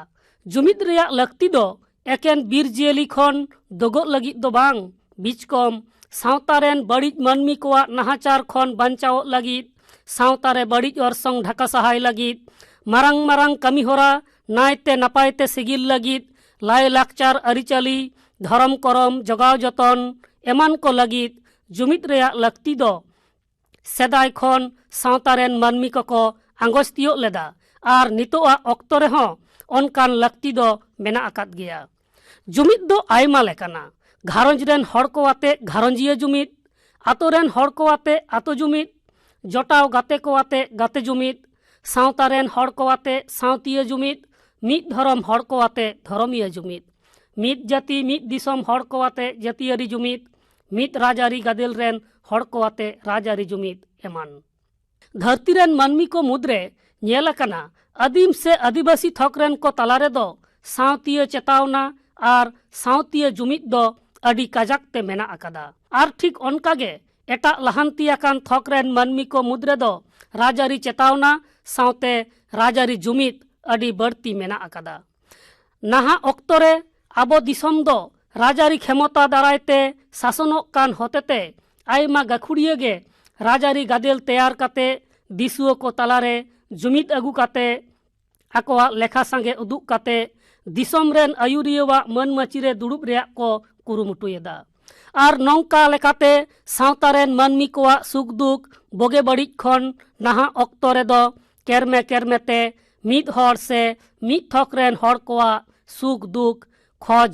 ᱡᱩᱢᱤᱫ ᱨᱮᱭᱟᱜ ᱞᱟᱹᱠᱛᱤ ᱫᱚ ᱮᱠᱮᱱ ᱵᱤᱨ ᱡᱤᱭᱟᱹᱞᱤ ᱠᱷᱚᱱ ᱫᱚᱜᱚᱜ ᱞᱟᱹᱜᱤᱫ ᱫᱚ ᱵᱟᱝ, ᱵᱤᱪᱠᱚᱢ ᱥᱟᱶᱛᱟ ᱨᱮᱱ ᱵᱟᱹᱲᱤᱡ ᱢᱟᱹᱱᱢᱤ ᱠᱚᱣᱟᱜ ᱱᱟᱦᱟᱪᱟᱨ ᱠᱷᱚᱱ ᱵᱟᱧᱪᱟᱣᱚᱜ ᱞᱟᱹᱜᱤᱫ, ᱥᱟᱶᱛᱟ ᱨᱮ ᱵᱟᱹᱲᱤᱡ ᱚᱨᱥᱚᱝ ᱰᱷᱟᱠᱟ ᱥᱟᱦᱟᱭ ᱞᱟᱹᱜᱤᱫ, ᱢᱟᱨᱟᱝ ᱢᱟᱨᱟᱝ ᱠᱟᱹᱢᱤᱦᱚᱨᱟ ᱱᱟᱭᱛᱮ ᱱᱟᱯᱟᱭ ᱛᱮ ᱥᱤᱜᱤᱞ ᱞᱟᱹᱜᱤᱫ, ᱞᱟᱭ ᱞᱟᱠᱪᱟᱨ ᱟᱹᱨᱤᱪᱟᱹᱞᱤ, ᱫᱷᱚᱨᱚᱢ ᱠᱚᱨᱚᱢ ᱡᱚᱜᱟᱣ ᱡᱚᱛᱚᱱ ᱮᱢᱟᱱ ᱠᱚ ᱞᱟᱹᱜᱤᱫ ᱡᱩᱢᱤᱫ ᱨᱮᱭᱟᱜ ᱞᱟᱹᱠᱛᱤ ᱫᱚ ᱥᱮᱫᱟᱭ ᱠᱷᱚᱱ ᱥᱟᱶᱛᱟ ᱨᱮᱱ ᱢᱟᱹᱱᱢᱤ ᱠᱚᱠᱚ ᱟᱸᱜᱚᱪ ᱛᱤᱭᱳᱜ ᱞᱮᱫᱟ ᱟᱨ ᱱᱤᱛᱚᱜᱟᱜ ᱚᱠᱛᱚ ᱨᱮᱦᱚᱸ ᱚᱱᱠᱟᱱ ᱞᱟᱹᱠᱛᱤ ᱫᱚ ᱢᱮᱱᱟᱜ ᱟᱠᱟᱫ ᱜᱮᱭᱟ᱾ ᱡᱩᱢᱤᱫ ᱫᱚ ᱟᱭᱢᱟ ᱞᱮᱠᱟᱱᱟ᱾ ᱜᱷᱟᱨᱚᱸᱡᱽ ᱨᱮᱱ ᱦᱚᱲ ᱠᱚ ᱟᱛᱮ ᱜᱷᱟᱨᱚᱸᱡᱤᱭᱟᱹ ᱡᱩᱢᱤᱫ, ᱟᱛᱳ ᱨᱮᱱ ᱦᱚᱲ ᱠᱚ ᱟᱛᱮ ᱟᱛᱳ ᱡᱩᱢᱤᱫ, ᱡᱚᱴᱟᱣ ᱜᱟᱛᱮ ᱠᱚ ᱟᱛᱮ ᱜᱟᱛᱮ ᱡᱩᱢᱤᱫ, ᱥᱟᱶᱛᱟ ᱨᱮᱱ ᱦᱚᱲ ᱠᱚ ᱟᱛᱮ ᱥᱟᱶᱛᱤᱭᱟᱹ ᱡᱩᱢᱤᱫ, ᱢᱤᱫ ᱫᱷᱚᱨᱚᱢ ᱦᱚᱲ ᱠᱚ ᱟᱛᱮ ᱫᱷᱚᱨᱚᱢᱤᱭᱟᱹ ᱡᱩᱢᱤᱫ, ᱢᱤᱫ ᱡᱟᱹᱛᱤ ᱢᱤᱫ ᱫᱤᱥᱚᱢ ᱦᱚᱲ ᱠᱚ ᱟᱛᱮ ᱡᱟᱹᱛᱤᱭᱟᱹᱨᱤ ᱡᱩᱢᱤᱫ, ᱢᱤᱫ ᱨᱟᱡᱽᱟᱹᱨᱤ ᱜᱟᱫᱮᱞ ᱨᱮᱱ ᱦᱚᱲ ᱠᱚ ᱟᱛᱮ ᱨᱟᱡᱽᱟᱹᱨᱤ ᱡᱩᱢᱤᱫ ᱮᱢᱟᱱ᱾ ᱫᱷᱟᱹᱨᱛᱤ ᱨᱮᱱ ᱢᱟᱹᱱᱢᱤ ᱠᱚ ᱢᱩᱫᱽᱨᱮ ᱧᱮᱞ ᱟᱠᱟᱱᱟ, ᱟᱹᱫᱤᱢ ᱥᱮ ᱟᱹᱫᱤᱵᱟᱹᱥᱤ ᱛᱷᱚᱠ ᱨᱮᱱ ᱠᱚ ᱛᱟᱞᱟ ᱨᱮᱫᱚ ᱥᱟᱶᱛᱤᱭᱟᱹ ᱪᱮᱛᱟᱣᱱᱟ ᱟᱨ ᱥᱟᱶᱛᱤᱭᱟᱹ ᱡᱩᱢᱤᱫ ᱫᱚ ᱟᱹᱰᱤ ᱠᱟᱡᱟᱠ ᱛᱮ ᱢᱮᱱᱟᱜ ᱟᱠᱟᱫᱟ᱾ ᱟᱨ ᱴᱷᱤᱠ ᱚᱱᱠᱟ ᱜᱮ ᱮᱴᱟᱜ ᱞᱟᱦᱟᱱᱛᱤ ᱟᱠᱟᱱ ᱛᱷᱚᱠ ᱨᱮᱱ ᱢᱟᱹᱱᱢᱤ ᱠᱚ ᱢᱩᱫᱽ ᱨᱮᱫᱚ ᱨᱟᱡᱽᱟᱹᱨᱤ ᱪᱮᱛᱟᱣᱱᱟ ᱥᱟᱶᱛᱮ ᱨᱟᱡᱽᱟᱹᱨᱤ ᱡᱩᱢᱤᱫ ᱟᱹᱰᱤ ᱵᱟᱹᱲᱛᱤ ᱢᱮᱱᱟᱜ ᱟᱠᱟᱫᱟ᱾ ᱱᱟᱦᱟᱜ ᱚᱠᱛᱚ ᱨᱮ ᱟᱵᱚ ᱫᱤᱥᱚᱢ ᱫᱚ ᱨᱟᱡᱽᱟᱹᱨᱤ ᱠᱷᱮᱢᱚᱛᱟ ᱫᱟᱨᱟᱭ ᱛᱮ ᱥᱟᱥᱚᱱᱚᱜ ᱠᱟᱱ ᱦᱚᱛᱮᱛᱮ ᱟᱭᱢᱟ ᱜᱟᱹᱠᱷᱩᱲᱤᱭᱟᱹ ᱜᱮ ᱨᱟᱡᱽᱟᱹᱨᱤ ᱜᱟᱫᱮᱞ ᱛᱮᱭᱟᱨ ᱠᱟᱛᱮ ᱫᱤᱥᱩᱣᱟᱹ ᱠᱚ ᱛᱟᱞᱟᱨᱮ ᱡᱩᱢᱤᱫ ᱟᱹᱜᱩ ᱠᱟᱛᱮ ᱟᱠᱚᱣᱟᱜ ᱞᱮᱠᱷᱟ ᱥᱟᱸᱜᱮ ᱩᱫᱩᱜ ᱠᱟᱛᱮ ᱫᱤᱥᱚᱢ ᱨᱮᱱ ᱟᱹᱭᱩᱨᱤᱭᱟᱹᱣᱟᱜ ᱢᱟᱹᱱ ᱢᱟᱹᱪᱤ ᱨᱮ ᱫᱩᱲᱩᱵ ᱨᱮᱭᱟᱜ ᱠᱚ ᱠᱩᱨᱩᱢᱩᱴᱩᱭᱮᱫᱟ᱾ ᱟᱨ ᱱᱚᱝᱠᱟ ᱞᱮᱠᱟᱛᱮ ᱥᱟᱶᱛᱟ ᱨᱮᱱ ᱢᱟᱹᱱᱢᱤ ᱠᱚᱣᱟᱜ ᱥᱩᱠ ᱫᱩᱠ, ᱵᱚᱜᱮ ᱵᱟᱹᱲᱤᱡ ᱠᱷᱚᱱ ᱱᱟᱦᱟᱜ ᱚᱠᱛᱚ ᱨᱮᱫᱚ ᱠᱮᱨᱢᱮ ᱠᱮᱨᱢᱮ ᱛᱮ ᱢᱤᱫ ᱦᱚᱲ ᱥᱮ ᱢᱤᱫ ᱛᱷᱚᱠ ᱨᱮᱱ ᱦᱚᱲ ᱠᱚᱣᱟᱜ ᱥᱩᱠ ᱫᱩᱠ, ᱠᱷᱚᱡᱽ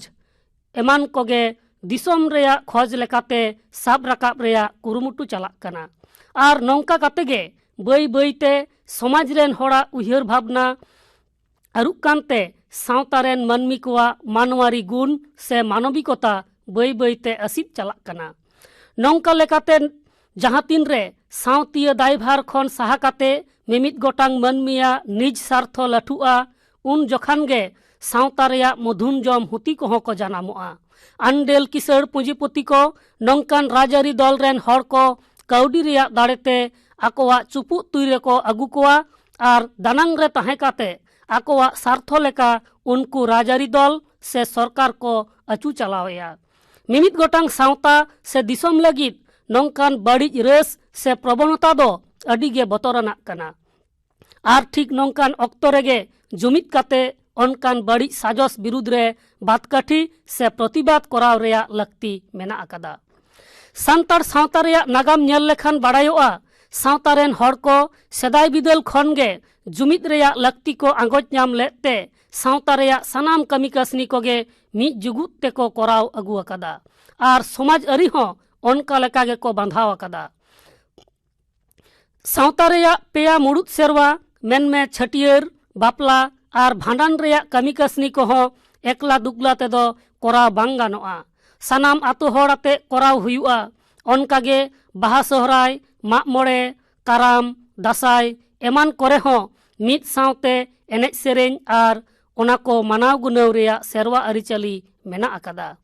ᱮᱢᱟᱱ ᱠᱚᱜᱮ ᱫᱤᱥᱚᱢ ᱨᱮᱭᱟᱜ ᱠᱷᱚᱡᱽ ᱞᱮᱠᱟᱛᱮ ᱥᱟᱵ ᱨᱟᱠᱟᱵ ᱨᱮᱭᱟᱜ ᱠᱩᱨᱩᱢᱩᱴᱩ ᱪᱟᱞᱟᱜ ᱠᱟᱱᱟ᱾ ᱟᱨ ᱱᱚᱝᱠᱟ ᱠᱟᱛᱮ ᱜᱮ ᱵᱟᱹᱭ ᱵᱟᱹᱭ ᱛᱮ ᱥᱚᱢᱟᱡᱽ ᱨᱮᱱ ᱦᱚᱲᱟᱜ ᱩᱭᱦᱟᱹᱨ ᱵᱷᱟᱵᱽᱱᱟ ᱟᱹᱨᱩᱜ ᱠᱟᱱᱛᱮ ᱥᱟᱶᱛᱟ ᱨᱮᱱ ᱢᱟᱹᱱᱢᱤ ᱠᱚᱣᱟᱜ ᱢᱟᱱᱣᱟᱨᱤ ᱜᱩᱱ ᱥᱮ ᱢᱟᱱᱚᱵᱤᱠᱚᱛᱟ ᱵᱟᱹᱭ ᱵᱟᱹᱭ ᱛᱮ ᱟᱹᱥᱤᱫ ᱪᱟᱞᱟᱜ ᱠᱟᱱᱟ᱾ ᱱᱚᱝᱠᱟ ᱞᱮᱠᱟᱛᱮ ᱡᱟᱦᱟᱸ ᱛᱤᱱ ᱨᱮ ᱥᱟᱶᱛᱤᱭᱟᱹ ᱫᱟᱭᱵᱷᱟᱨ ᱠᱷᱚᱱ ᱥᱟᱦᱟ ᱠᱟᱛᱮ ᱢᱤᱢᱤᱫ ᱜᱚᱴᱟᱝ ᱢᱟᱹᱱᱢᱤᱭᱟᱜ ᱱᱤᱡᱽ ᱥᱟᱨᱛᱷᱚ ᱞᱟᱹᱴᱷᱩᱜᱼᱟ, ᱩᱱ ᱡᱚᱠᱷᱟᱱ ᱜᱮ ᱥᱟᱶᱛᱟ ᱨᱮᱭᱟᱜ ᱢᱚᱫᱷᱩᱱ ᱡᱚᱢ ᱦᱩᱛᱤ ᱠᱚᱦᱚᱸ ᱠᱚ ᱡᱟᱱᱟᱢᱚᱜᱼᱟ᱾ ᱟᱱᱰᱮᱞ ᱠᱤᱥᱟᱹᱬ ᱯᱩᱸᱡᱤᱯᱩᱛᱤ ᱠᱚ ᱱᱚᱝᱠᱟᱱ ᱨᱟᱡᱽᱟᱹᱨᱤ ᱫᱚᱞ ᱨᱮᱱ ᱦᱚᱲ ᱠᱚ ᱠᱟᱹᱣᱰᱤ ᱨᱮᱭᱟᱜ ᱫᱟᱲᱮᱛᱮ ᱟᱠᱚᱣᱟᱜ ᱪᱩᱯᱩᱜ ᱛᱤ ᱨᱮᱠᱚ ᱟᱹᱜᱩ ᱠᱚᱣᱟ ᱟᱨ ᱫᱟᱱᱟᱝ ᱨᱮ ᱛᱟᱦᱮᱸ ᱠᱟᱛᱮ ᱟᱠᱚᱣᱟᱜ ᱥᱟᱨᱛᱷᱚ ᱞᱮᱠᱟ ᱩᱱᱠᱩ ᱨᱟᱡᱽᱟᱹᱨᱤ ᱫᱚᱞ ᱥᱮ ᱥᱚᱨᱠᱟᱨ ᱠᱚ ᱟᱹᱪᱩ ᱪᱟᱞᱟᱣᱮᱫᱼᱟ᱾ ᱢᱤᱢᱤᱫ ᱜᱚᱴᱟᱝ ᱥᱟᱶᱛᱟ ᱥᱮ ᱫᱤᱥᱚᱢ ᱞᱟᱹᱜᱤᱫ ᱱᱚᱝᱠᱟᱱ ᱵᱟᱹᱲᱤᱡ ᱨᱟᱹᱥ ᱥᱮ ᱯᱨᱚᱵᱚᱱᱚᱛᱟ ᱫᱚ ᱟᱹᱰᱤ ᱜᱮ ᱵᱚᱛᱚᱨᱟᱱᱟᱜ ᱠᱟᱱᱟ᱾ ᱟᱨ ᱴᱷᱤᱠ ᱱᱚᱝᱠᱟᱱ ᱚᱠᱛᱚ ᱨᱮᱜᱮ ᱡᱩᱢᱤᱫ ᱠᱟᱛᱮ ᱚᱱᱠᱟᱱ ᱵᱟᱹᱲᱤᱡ ᱥᱟᱡᱚᱥ ᱵᱤᱨᱩᱫᱽ ᱨᱮ ᱵᱟᱫᱠᱟᱴᱷᱤ ᱥᱮ ᱯᱨᱚᱛᱤᱵᱟᱫ ᱠᱚᱨᱟᱣ ᱨᱮᱭᱟᱜ ᱞᱟᱹᱠᱛᱤ ᱢᱮᱱᱟᱜ ᱟᱠᱟᱫᱟ᱾ ᱥᱟᱱᱛᱟᱲ ᱥᱟᱶᱛᱟ ᱨᱮᱭᱟᱜ ᱱᱟᱜᱟᱢ ᱧᱮᱞ ᱞᱮᱠᱷᱟᱱ ᱵᱟᱲᱟᱭᱚᱜᱼᱟ, ᱥᱟᱶᱛᱟ ᱨᱮᱱ ᱦᱚᱲ ᱠᱚ ᱥᱮᱫᱟᱭ ᱵᱤᱫᱟᱹᱞ ᱠᱷᱚᱱ ᱜᱮ ᱡᱩᱢᱤᱫ ᱨᱮᱭᱟᱜ ᱞᱟᱹᱠᱛᱤ ᱠᱚ ᱟᱸᱜᱚᱪ ᱧᱟᱢ ᱞᱮᱫ ᱛᱮ ᱥᱟᱶᱛᱟ ᱨᱮᱭᱟᱜ ᱥᱟᱱᱟᱢ ᱠᱟᱹᱢᱤ ᱠᱟᱹᱥᱱᱤ ᱠᱚᱜᱮ ᱢᱤᱫ ᱡᱩᱜᱩᱫ ᱛᱮᱠᱚ ᱠᱚᱨᱟᱣ ᱟᱹᱜᱩ ᱟᱠᱟᱫᱟ᱾ ᱟᱨ ᱥᱚᱢᱟᱡᱽ ᱟᱹᱨᱤ ᱦᱚᱸ ᱚᱱᱠᱟ ᱞᱮᱠᱟ ᱜᱮᱠᱚ ᱵᱟᱸᱫᱷᱟᱣ ᱟᱠᱟᱫᱟ᱾ ᱥᱟᱶᱛᱟ ᱨᱮᱭᱟᱜ ᱯᱮᱭᱟ ᱢᱩᱲᱩᱫ ᱥᱮᱨᱣᱟ, ᱢᱮᱱᱢᱮ ᱪᱷᱟᱹᱴᱭᱟᱹᱨ, ᱵᱟᱯᱞᱟ ᱟᱨ ᱵᱷᱟᱸᱰᱟᱱ ᱨᱮᱭᱟᱜ ᱠᱟᱹᱢᱤ ᱠᱟᱹᱥᱱᱤ ᱠᱚᱦᱚᱸ ᱮᱠᱞᱟ ᱫᱩᱠᱞᱟ ᱛᱮᱫᱚ ᱠᱚᱨᱟᱣ ᱵᱟᱝ ᱜᱟᱱᱚᱜᱼᱟ᱾ ᱥᱟᱱᱟᱢ ᱟᱛᱳ ᱦᱚᱲ ᱟᱛᱮ ᱠᱚᱨᱟᱣ ᱦᱩᱭᱩᱜᱼᱟ᱾ ᱚᱱᱠᱟᱜᱮ ᱵᱟᱦᱟ ᱥᱚᱦᱨᱟᱭ, ᱢᱟᱜ ᱢᱚᱬᱮ, ᱠᱟᱨᱟᱢ, ᱫᱟᱸᱥᱟᱭ ᱮᱢᱟᱱ ᱠᱚᱨᱮ ᱦᱚᱸ ᱢᱤᱫ ᱥᱟᱶᱛᱮ ᱮᱱᱮᱡ ᱥᱮᱨᱮᱧ ᱟᱨ ᱚᱱᱟ ᱠᱚ ᱢᱟᱱᱟᱣ ᱜᱩᱱᱟᱹᱣ ᱨᱮᱭᱟᱜ ᱥᱮᱨᱣᱟ ᱟᱹᱨᱤᱪᱟᱹᱞᱤ ᱢᱮᱱᱟᱜ ᱟᱠᱟᱫᱟ᱾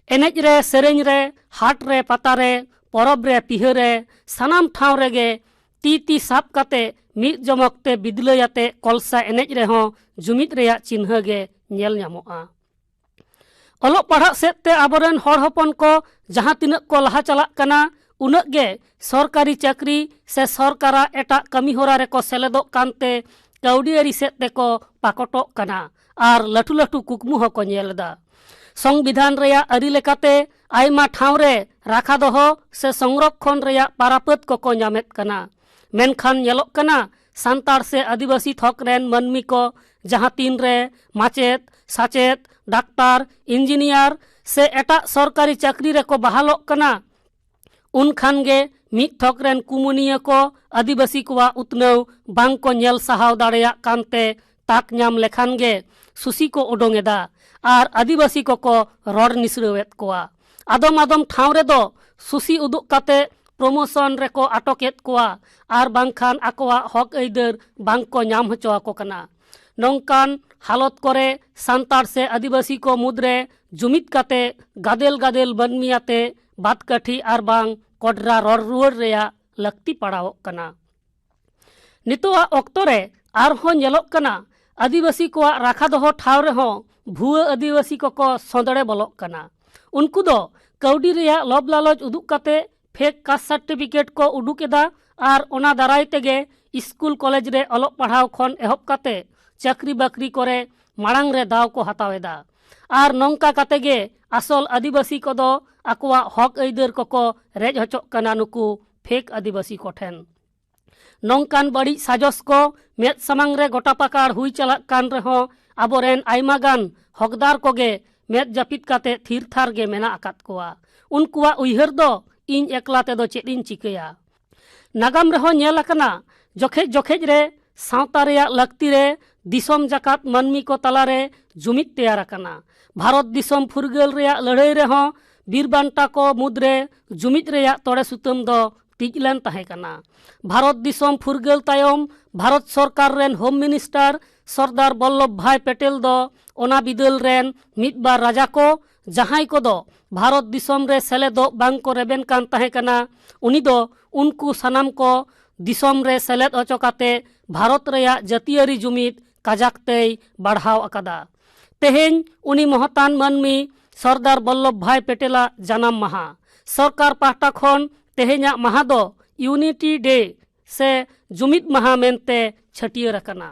ᱮᱱᱮᱡ ᱨᱮ, ᱥᱮᱨᱮᱧ ᱨᱮ, ᱦᱟᱴ ᱨᱮ, ᱯᱟᱛᱟ ᱨᱮ, ᱯᱚᱨᱚᱵᱽ ᱨᱮ, ᱯᱤᱦᱟᱹ ᱨᱮ, ᱥᱟᱱᱟᱢ ᱴᱷᱟᱶ ᱨᱮᱜᱮ ᱛᱤ ᱛᱤ ᱥᱟᱵ ᱠᱟᱛᱮ ᱢᱤᱫ ᱡᱚᱢᱚᱠ ᱛᱮ ᱵᱤᱫᱞᱟᱹᱭ ᱟᱛᱮ ᱠᱚᱞᱥᱟ ᱮᱱᱮᱡ ᱨᱮᱦᱚᱸ ᱡᱩᱢᱤᱫ ᱨᱮᱭᱟᱜ ᱪᱤᱱᱦᱟᱹ ᱜᱮ ᱧᱮᱞ ᱧᱟᱢᱚᱜᱼᱟ᱾ ᱚᱞᱚᱜ ᱯᱟᱲᱦᱟᱜ ᱥᱮᱫ ᱛᱮ ᱟᱵᱚᱨᱮᱱ ᱦᱚᱲ ᱦᱚᱯᱚᱱ ᱠᱚ ᱡᱟᱦᱟᱸ ᱛᱤᱱᱟᱹᱜ ᱠᱚ ᱞᱟᱦᱟ ᱪᱟᱞᱟᱜ ᱠᱟᱱᱟ, ᱩᱱᱟᱹᱜ ᱜᱮ ᱥᱚᱨᱠᱟᱨᱤ ᱪᱟᱹᱠᱨᱤ ᱥᱮ ᱥᱚᱨᱠᱟᱨᱟᱜ ᱮᱴᱟᱜ ᱠᱟᱹᱢᱤ ᱦᱚᱨᱟ ᱨᱮᱠᱚ ᱥᱮᱞᱮᱫᱚᱜ ᱠᱟᱱᱛᱮ ᱠᱟᱹᱣᱰᱤ ᱟᱹᱨᱤ ᱥᱮᱫ ᱛᱮᱠᱚ ᱯᱟᱠᱚᱴᱚᱜ ᱠᱟᱱᱟ ᱟᱨ ᱞᱟᱹᱴᱩ ᱞᱟᱹᱴᱩ ᱠᱩᱠᱢᱩ ᱦᱚᱸᱠᱚ ᱧᱮᱞ ᱮᱫᱟ᱾ ᱥᱚᱝᱵᱤᱫᱷᱟᱱ ᱨᱮᱭᱟᱜ ᱟᱹᱨᱤ ᱞᱮᱠᱟᱛᱮ ᱟᱭᱢᱟ ᱴᱷᱟᱶ ᱨᱮ ᱨᱟᱠᱷᱟ ᱫᱚᱦᱚ ᱥᱮ ᱥᱚᱝᱨᱚᱠᱷᱚᱱ ᱨᱮᱭᱟᱜ ᱯᱟᱨᱟᱯᱟᱹᱛ ᱠᱚᱠᱚ ᱧᱟᱢᱮᱫ ᱠᱟᱱᱟ᱾ ᱢᱮᱱᱠᱷᱟᱱ ᱧᱮᱞᱚᱜ ᱠᱟᱱᱟ, ᱥᱟᱱᱛᱟᱲ ᱥᱮ ᱟᱹᱫᱤᱵᱟᱹᱥᱤ ᱛᱷᱚᱠ ᱨᱮᱱ ᱢᱟᱹᱱᱢᱤ ᱠᱚ ᱡᱟᱦᱟᱸ ᱛᱤᱱ ᱨᱮ ᱢᱟᱪᱮᱫ, ᱥᱟᱪᱮᱫ, ᱰᱟᱠᱛᱟᱨ, ᱤᱧᱡᱤᱱᱤᱭᱟᱨ ᱥᱮ ᱮᱴᱟᱜ ᱥᱚᱨᱠᱟᱨᱤ ᱪᱟᱹᱠᱨᱤ ᱨᱮᱠᱚ ᱵᱟᱦᱟᱞᱚᱜ ᱠᱟᱱᱟ, ᱩᱱ ᱠᱷᱟᱱ ᱜᱮ ᱢᱤᱫ ᱛᱷᱚᱠ ᱨᱮᱱ ᱠᱩᱢᱩᱱᱤᱭᱟᱹ ᱠᱚ ᱟᱹᱫᱤᱵᱟᱹᱥᱤ ᱠᱚᱣᱟᱜ ᱩᱛᱱᱟᱹᱣ ᱵᱟᱝ ᱠᱚ ᱧᱮᱞ ᱥᱟᱦᱟᱣ ᱫᱟᱲᱮᱭᱟᱜ ᱠᱟᱱᱛᱮ ᱛᱟᱠ ᱧᱟᱢ ᱞᱮᱠᱷᱟᱱ ᱜᱮ ᱥᱩᱥᱤ ᱠᱚ ᱚᱰᱚᱝ ᱮᱫᱟ ᱟᱨ ᱟᱹᱫᱤᱵᱟᱹᱥᱤ ᱠᱚᱠᱚ ᱨᱚᱲ ᱱᱤᱥᱲᱟᱹᱣᱮᱫ ᱠᱚᱣᱟ᱾ ᱟᱫᱚᱢ ᱟᱫᱚᱢ ᱴᱷᱟᱶ ᱨᱮᱫᱚ ᱥᱩᱥᱤ ᱩᱫᱩᱜ ᱠᱟᱛᱮ ᱯᱨᱚᱢᱳᱥᱚᱱ ᱨᱮᱠᱚ ᱟᱴᱚᱠᱮᱫ ᱠᱚᱣᱟ ᱟᱨ ᱵᱟᱝᱠᱷᱟᱱ ᱟᱠᱚᱣᱟᱜ ᱦᱚᱠ ᱟᱹᱭᱫᱟᱹᱨ ᱵᱟᱝ ᱠᱚ ᱧᱟᱢ ᱦᱚᱪᱚ ᱟᱠᱚ ᱠᱟᱱᱟ᱾ ᱱᱚᱝᱠᱟᱱ ᱦᱟᱞᱚᱛ ᱠᱚᱨᱮ ᱥᱟᱱᱛᱟᱲ ᱥᱮ ᱟᱹᱫᱤᱵᱟᱹᱥᱤ ᱠᱚ ᱢᱩᱫᱽᱨᱮ ᱡᱩᱢᱤᱫ ᱠᱟᱛᱮ ᱜᱟᱫᱮᱞ ᱜᱟᱫᱮᱞ ᱢᱟᱹᱱᱢᱤ ᱟᱛᱮ ᱵᱟᱛᱠᱟᱹᱴᱷᱤ ᱟᱨ ᱵᱟᱝ ᱠᱚᱰᱨᱟ ᱨᱚᱲ ᱨᱩᱣᱟᱹᱲ ᱨᱮᱭᱟᱜ ᱞᱟᱹᱠᱛᱤ ᱯᱟᱲᱟᱣᱚᱜ ᱠᱟᱱᱟ᱾ ᱱᱤᱛᱚᱜᱟᱜ ᱚᱠᱛᱚ ᱨᱮ ᱟᱨᱦᱚᱸ ᱧᱮᱞᱚᱜ ᱠᱟᱱᱟ, ᱟᱹᱫᱤᱵᱟᱹᱥᱤ ᱠᱚᱣᱟᱜ ᱨᱟᱠᱷᱟ ᱫᱚᱦᱚ ᱴᱷᱟᱶ ᱨᱮᱦᱚᱸ ᱵᱷᱩᱣᱟᱹ ᱟᱹᱫᱤᱵᱟᱹᱥᱤ ᱠᱚᱠᱚ ᱥᱚᱸᱫᱽᱲᱮ ᱵᱚᱞᱚᱜ ᱠᱟᱱᱟ᱾ ᱩᱱᱠᱩ ᱫᱚ ᱠᱟᱹᱣᱰᱤ ᱨᱮᱭᱟᱜ ᱞᱚᱵᱽ ᱞᱟᱞᱚᱪ ᱩᱫᱩᱜ ᱠᱟᱛᱮ ᱯᱷᱮᱠ ᱠᱟᱥᱴ ᱥᱟᱨᱴᱤᱯᱷᱤᱠᱮᱴ ᱠᱚ ᱩᱰᱩᱠ ᱮᱫᱟ ᱟᱨ ᱚᱱᱟ ᱫᱟᱨᱟᱭ ᱛᱮᱜᱮ ᱥᱠᱩᱞ ᱠᱚᱞᱮᱡᱽ ᱨᱮ ᱚᱞᱚᱜ ᱯᱟᱲᱦᱟᱣ ᱠᱷᱚᱱ ᱮᱦᱚᱵ ᱠᱟᱛᱮ ᱪᱟᱹᱠᱨᱤ ᱵᱟᱹᱠᱨᱤ ᱠᱚᱨᱮ ᱢᱟᱲᱟᱝ ᱨᱮ ᱫᱟᱣ ᱠᱚ ᱦᱟᱛᱟᱣ ᱮᱫᱟ᱾ ᱟᱨ ᱱᱚᱝᱠᱟ ᱠᱟᱛᱮ ᱜᱮ ᱟᱥᱚᱞ ᱟᱹᱫᱤᱵᱟᱹᱥᱤ ᱠᱚᱫᱚ ᱟᱠᱚᱣᱟᱜ ᱦᱚᱠ ᱟᱹᱭᱫᱟᱹᱨ ᱠᱚᱠᱚ ᱨᱮᱡ ᱦᱚᱪᱚᱜ ᱠᱟᱱᱟ ᱱᱩᱠᱩ ᱯᱷᱮᱠ ᱟᱹᱫᱤᱵᱟᱹᱥᱤ ᱠᱚᱴᱷᱮᱱ᱾ ᱱᱚᱝᱠᱟᱱ ᱵᱟᱹᱲᱤᱡ ᱥᱟᱡᱚᱥ ᱠᱚ ᱢᱮᱫ ᱥᱟᱢᱟᱝ ᱨᱮ ᱜᱚᱴᱟ ᱯᱟᱠᱟᱲ ᱦᱩᱭ ᱪᱟᱞᱟᱜ ᱠᱟᱱ ᱨᱮᱦᱚᱸ ᱟᱵᱚᱨᱮᱱ ᱟᱭᱢᱟ ᱜᱟᱱ ᱦᱚᱠᱫᱟᱨ ᱠᱚᱜᱮ ᱢᱮᱫ ᱡᱟᱹᱯᱤᱫ ᱠᱟᱛᱮ ᱛᱷᱤᱨ ᱛᱷᱟᱨ ᱜᱮ ᱢᱮᱱᱟᱜ ᱟᱠᱟᱫ ᱠᱚᱣᱟ᱾ ᱩᱱᱠᱩᱣᱟᱜ ᱩᱭᱦᱟᱹᱨ ᱫᱚ ᱤᱧ ᱮᱠᱞᱟ ᱛᱮᱫᱚ ᱪᱮᱫ ᱤᱧ ᱪᱤᱠᱟᱹᱭᱟ? ᱱᱟᱜᱟᱢ ᱨᱮᱦᱚᱸ ᱧᱮᱞ ᱟᱠᱟᱱᱟ, ᱡᱚᱠᱷᱮᱡ ᱡᱚᱠᱷᱮᱡ ᱨᱮ ᱥᱟᱶᱛᱟ ᱨᱮᱭᱟᱜ ᱞᱟᱹᱠᱛᱤ ᱨᱮ ᱫᱤᱥᱚᱢ ᱡᱟᱠᱟᱛ ᱢᱟᱹᱱᱢᱤ ᱠᱚ ᱛᱟᱞᱟᱨᱮ ᱡᱩᱢᱤᱫ ᱛᱮᱭᱟᱨ ᱟᱠᱟᱱᱟ᱾ ᱵᱷᱟᱨᱚᱛ ᱫᱤᱥᱚᱢ ᱯᱷᱩᱨᱜᱟᱹᱞ ᱨᱮᱭᱟᱜ ᱞᱟᱹᱲᱦᱟᱹᱭ ᱨᱮᱦᱚᱸ ᱵᱤᱨ ᱵᱟᱱᱴᱟ ᱠᱚ ᱢᱩᱫᱽᱨᱮ ᱡᱩᱢᱤᱫ ᱨᱮᱭᱟᱜ ᱛᱚᱲᱮ ᱥᱩᱛᱟᱹᱢ ᱫᱚ ᱛᱤᱡ ᱞᱮᱱ ᱛᱟᱦᱮᱸ ᱠᱟᱱᱟ᱾ ᱵᱷᱟᱨᱚᱛ ᱫᱤᱥᱚᱢ ᱯᱷᱩᱨᱜᱟᱹᱞ ᱛᱟᱭᱚᱢ ᱵᱷᱟᱨᱚᱛ ᱥᱚᱨᱠᱟᱨ ᱨᱮᱱ ᱦᱳᱢ ᱢᱤᱱᱤᱥᱴᱟᱨ ᱥᱚᱨᱫᱟᱨ ᱵᱚᱞᱞᱚᱵᱷ ᱵᱷᱟᱭ ᱯᱮᱴᱮᱞ ᱫᱚ ᱚᱱᱟ ᱵᱤᱫᱟᱹᱞ ᱨᱮᱱ ᱢᱤᱫ ᱵᱟᱨ ᱨᱟᱡᱟ ᱠᱚ, ᱡᱟᱦᱟᱸᱭ ᱠᱚᱫᱚ ᱵᱷᱟᱨᱚᱛ ᱫᱤᱥᱚᱢ ᱨᱮ ᱥᱮᱞᱮᱫᱚᱜ ᱵᱟᱝ ᱠᱚ ᱨᱮᱵᱮᱱ ᱠᱟᱱ ᱛᱟᱦᱮᱸ ᱠᱟᱱᱟ, ᱩᱱᱤ ᱫᱚ ᱩᱱᱠᱩ ᱥᱟᱱᱟᱢ ᱠᱚ ᱫᱤᱥᱚᱢ ᱨᱮ ᱥᱮᱞᱮᱫ ᱦᱚᱪᱚ ᱠᱟᱛᱮ ᱵᱷᱟᱨᱚᱛ ᱨᱮᱭᱟᱜ ᱡᱟᱹᱛᱤᱭᱟᱹᱨᱤ ᱡᱩᱢᱤᱫ ᱠᱟᱡᱟᱠ ᱛᱮᱭ ᱵᱟᱲᱦᱟᱣ ᱟᱠᱟᱫᱟ᱾ ᱛᱮᱦᱮᱧ ᱩᱱᱤ ᱢᱚᱦᱚᱛᱟᱱ ᱢᱟᱹᱱᱢᱤ ᱥᱚᱨᱫᱟᱨ ᱵᱚᱞᱞᱚᱵᱷ ᱵᱷᱟᱭ ᱯᱮᱴᱮᱞᱟᱜ ᱡᱟᱱᱟᱢ ᱢᱟᱦᱟ᱾ ᱥᱚᱨᱠᱟᱨ ᱯᱟᱦᱴᱟ ᱠᱷᱚᱱ ᱛᱮᱦᱮᱧᱟᱜ ᱢᱟᱦᱟ ᱫᱚ ᱤᱭᱩᱱᱤᱴᱤ ᱰᱮ ᱥᱮ ᱡᱩᱢᱤᱫ ᱢᱟᱦᱟ ᱢᱮᱱᱛᱮ ᱪᱷᱟᱹᱴᱭᱟᱹᱨ ᱟᱠᱟᱱᱟ᱾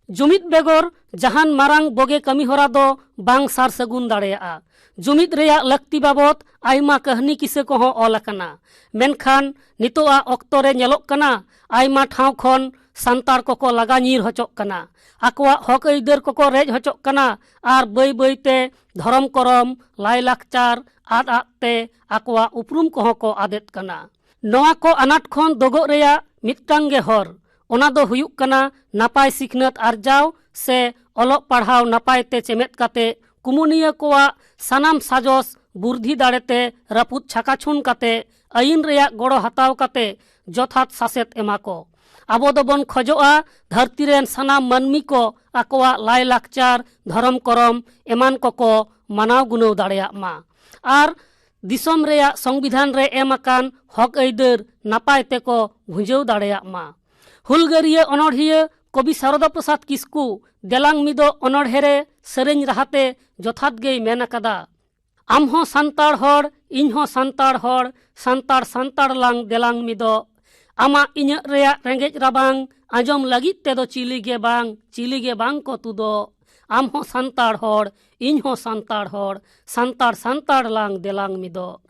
ᱡᱩᱢᱤᱫ ᱵᱮᱜᱚᱨ ᱡᱟᱦᱟᱱ ᱢᱟᱨᱟᱝ ᱵᱚᱜᱮ ᱠᱟᱹᱢᱤᱦᱚᱨᱟ ᱫᱚ ᱵᱟᱝ ᱥᱟᱨ ᱥᱟᱹᱜᱩᱱ ᱫᱟᱲᱮᱭᱟᱜᱼᱟ᱾ ᱡᱩᱢᱤᱫ ᱨᱮᱭᱟᱜ ᱞᱟᱹᱠᱛᱤ ᱵᱟᱵᱚᱛ ᱟᱭᱢᱟ ᱠᱟᱹᱦᱱᱤ ᱠᱤᱥᱟᱹ ᱠᱚᱦᱚᱸ ᱚᱞ ᱟᱠᱟᱱᱟ᱾ ᱢᱮᱱᱠᱷᱟᱱ ᱱᱤᱛᱚᱜᱟᱜ ᱚᱠᱛᱚ ᱨᱮ ᱧᱮᱞᱚᱜ ᱠᱟᱱᱟ, ᱟᱭᱢᱟ ᱴᱷᱟᱶ ᱠᱷᱚᱱ ᱥᱟᱱᱛᱟᱲ ᱠᱚᱠᱚ ᱞᱟᱜᱟ ᱧᱤᱨ ᱦᱚᱪᱚᱜ ᱠᱟᱱᱟ, ᱟᱠᱚᱣᱟᱜ ᱦᱚᱠ ᱟᱹᱭᱫᱟᱹᱨ ᱠᱚᱠᱚ ᱨᱮᱡ ᱦᱚᱪᱚᱜ ᱠᱟᱱᱟ ᱟᱨ ᱵᱟᱹᱭ ᱵᱟᱹᱭᱛᱮ ᱫᱷᱚᱨᱚᱢ ᱠᱚᱨᱚᱢ, ᱞᱟᱭᱞᱟᱠᱪᱟᱨ ᱟᱫ ᱟᱫ ᱛᱮ ᱟᱠᱚᱣᱟᱜ ᱩᱯᱨᱩᱢ ᱠᱚᱦᱚᱸ ᱠᱚ ᱟᱫᱮᱫ ᱠᱟᱱᱟ᱾ ᱱᱚᱣᱟ ᱠᱚ ᱟᱱᱟᱴ ᱠᱷᱚᱱ ᱫᱚᱜᱚᱜ ᱨᱮᱭᱟᱜ ᱢᱤᱫᱴᱟᱝ ᱜᱮ ᱦᱚᱨ, ᱚᱱᱟ ᱫᱚ ᱦᱩᱭᱩᱜ ᱠᱟᱱᱟ ᱱᱟᱯᱟᱭ ᱥᱤᱠᱷᱱᱟᱹᱛ ᱟᱨᱡᱟᱣ ᱥᱮ ᱚᱞᱚᱜ ᱯᱟᱲᱦᱟᱣ ᱱᱟᱯᱟᱭ ᱛᱮ ᱪᱮᱢᱮᱫ ᱠᱟᱛᱮ ᱠᱩᱢᱩᱱᱤᱭᱟᱹ ᱠᱚᱣᱟᱜ ᱥᱟᱱᱟᱢ ᱥᱟᱡᱚᱥ ᱵᱩᱨᱫᱷᱤ ᱫᱟᱲᱮᱛᱮ ᱨᱟᱹᱯᱩᱫ ᱪᱷᱟᱠᱟᱪᱷᱩᱱ ᱠᱟᱛᱮ ᱟᱹᱭᱤᱱ ᱨᱮᱭᱟᱜ ᱜᱚᱲᱚ ᱦᱟᱛᱟᱣ ᱠᱟᱛᱮ ᱡᱚᱛᱷᱟᱛ ᱥᱟᱥᱮᱛ ᱮᱢᱟ ᱠᱚ᱾ ᱟᱵᱚ ᱫᱚᱵᱚᱱ ᱠᱷᱚᱡᱚᱜᱼᱟ ᱫᱷᱟᱹᱨᱛᱤ ᱨᱮᱱ ᱥᱟᱱᱟᱢ ᱢᱟᱹᱱᱢᱤ ᱠᱚ ᱟᱠᱚᱣᱟᱜ ᱞᱟᱭᱼᱞᱟᱠᱪᱟᱨ, ᱫᱷᱚᱨᱚᱢ ᱠᱚᱨᱚᱢ ᱮᱢᱟᱱ ᱠᱚᱠᱚ ᱢᱟᱱᱟᱣ ᱜᱩᱱᱟᱹᱣ ᱫᱟᱲᱮᱭᱟᱜ ᱢᱟ ᱟᱨ ᱫᱤᱥᱚᱢ ᱨᱮᱭᱟᱜ ᱥᱚᱝᱵᱤᱫᱷᱟᱱ ᱨᱮ ᱮᱢ ᱟᱠᱟᱱ ᱦᱚᱠ ᱟᱹᱭᱫᱟᱹᱨ ᱱᱟᱯᱟᱭ ᱛᱮᱠᱚ ᱵᱷᱩᱸᱡᱟᱹᱣ ᱫᱟᱲᱮᱭᱟᱜ ᱢᱟ᱾ ᱦᱩᱞᱜᱟᱹᱨᱤᱭᱟᱹ ᱚᱱᱚᱬᱦᱤᱭᱟᱹ ᱠᱚᱵᱤ ᱥᱟᱨᱚᱫᱟ ᱯᱨᱚᱥᱟᱫᱽ ᱠᱤᱥᱠᱩ ᱫᱮᱞᱟᱝ ᱢᱤᱫᱚᱜ ᱚᱱᱚᱬᱦᱮ ᱨᱮ ᱥᱮᱨᱮᱧ ᱨᱟᱦᱟᱛᱮ ᱡᱚᱛᱷᱟᱛ ᱜᱮᱭ ᱢᱮᱱ ᱟᱠᱟᱫᱟ, "ᱟᱢ ᱦᱚᱸ ᱥᱟᱱᱛᱟᱲ ᱦᱚᱲ, ᱤᱧ ᱦᱚᱸ ᱥᱟᱱᱛᱟᱲ ᱦᱚᱲ, ᱥᱟᱱᱛᱟᱲ ᱥᱟᱱᱛᱟᱲ ᱞᱟᱝ ᱫᱮᱞᱟᱝ ᱢᱤᱫᱚᱜ᱾ ᱟᱢᱟᱜ ᱤᱧᱟᱹᱜ ᱨᱮᱭᱟᱜ ᱨᱮᱸᱜᱮᱡ ᱨᱟᱵᱟᱝ ᱟᱸᱡᱚᱢ ᱞᱟᱹᱜᱤᱫ ᱛᱮᱫᱚ ᱪᱤᱞᱤ ᱜᱮ ᱵᱟᱝ, ᱪᱤᱞᱤ ᱜᱮ ᱵᱟᱝ ᱠᱚ ᱛᱩᱫᱚᱜ᱾ ᱟᱢ ᱦᱚᱸ ᱥᱟᱱᱛᱟᱲ ᱦᱚᱲ, ᱤᱧ ᱦᱚᱸ ᱥᱟᱱᱛᱟᱲ ᱦᱚᱲ, ᱥᱟᱱᱛᱟᱲ ᱥᱟᱱᱛᱟᱲ ᱞᱟᱝ ᱫᱮᱞᱟᱝ ᱢᱤᱫᱚᱜ᱾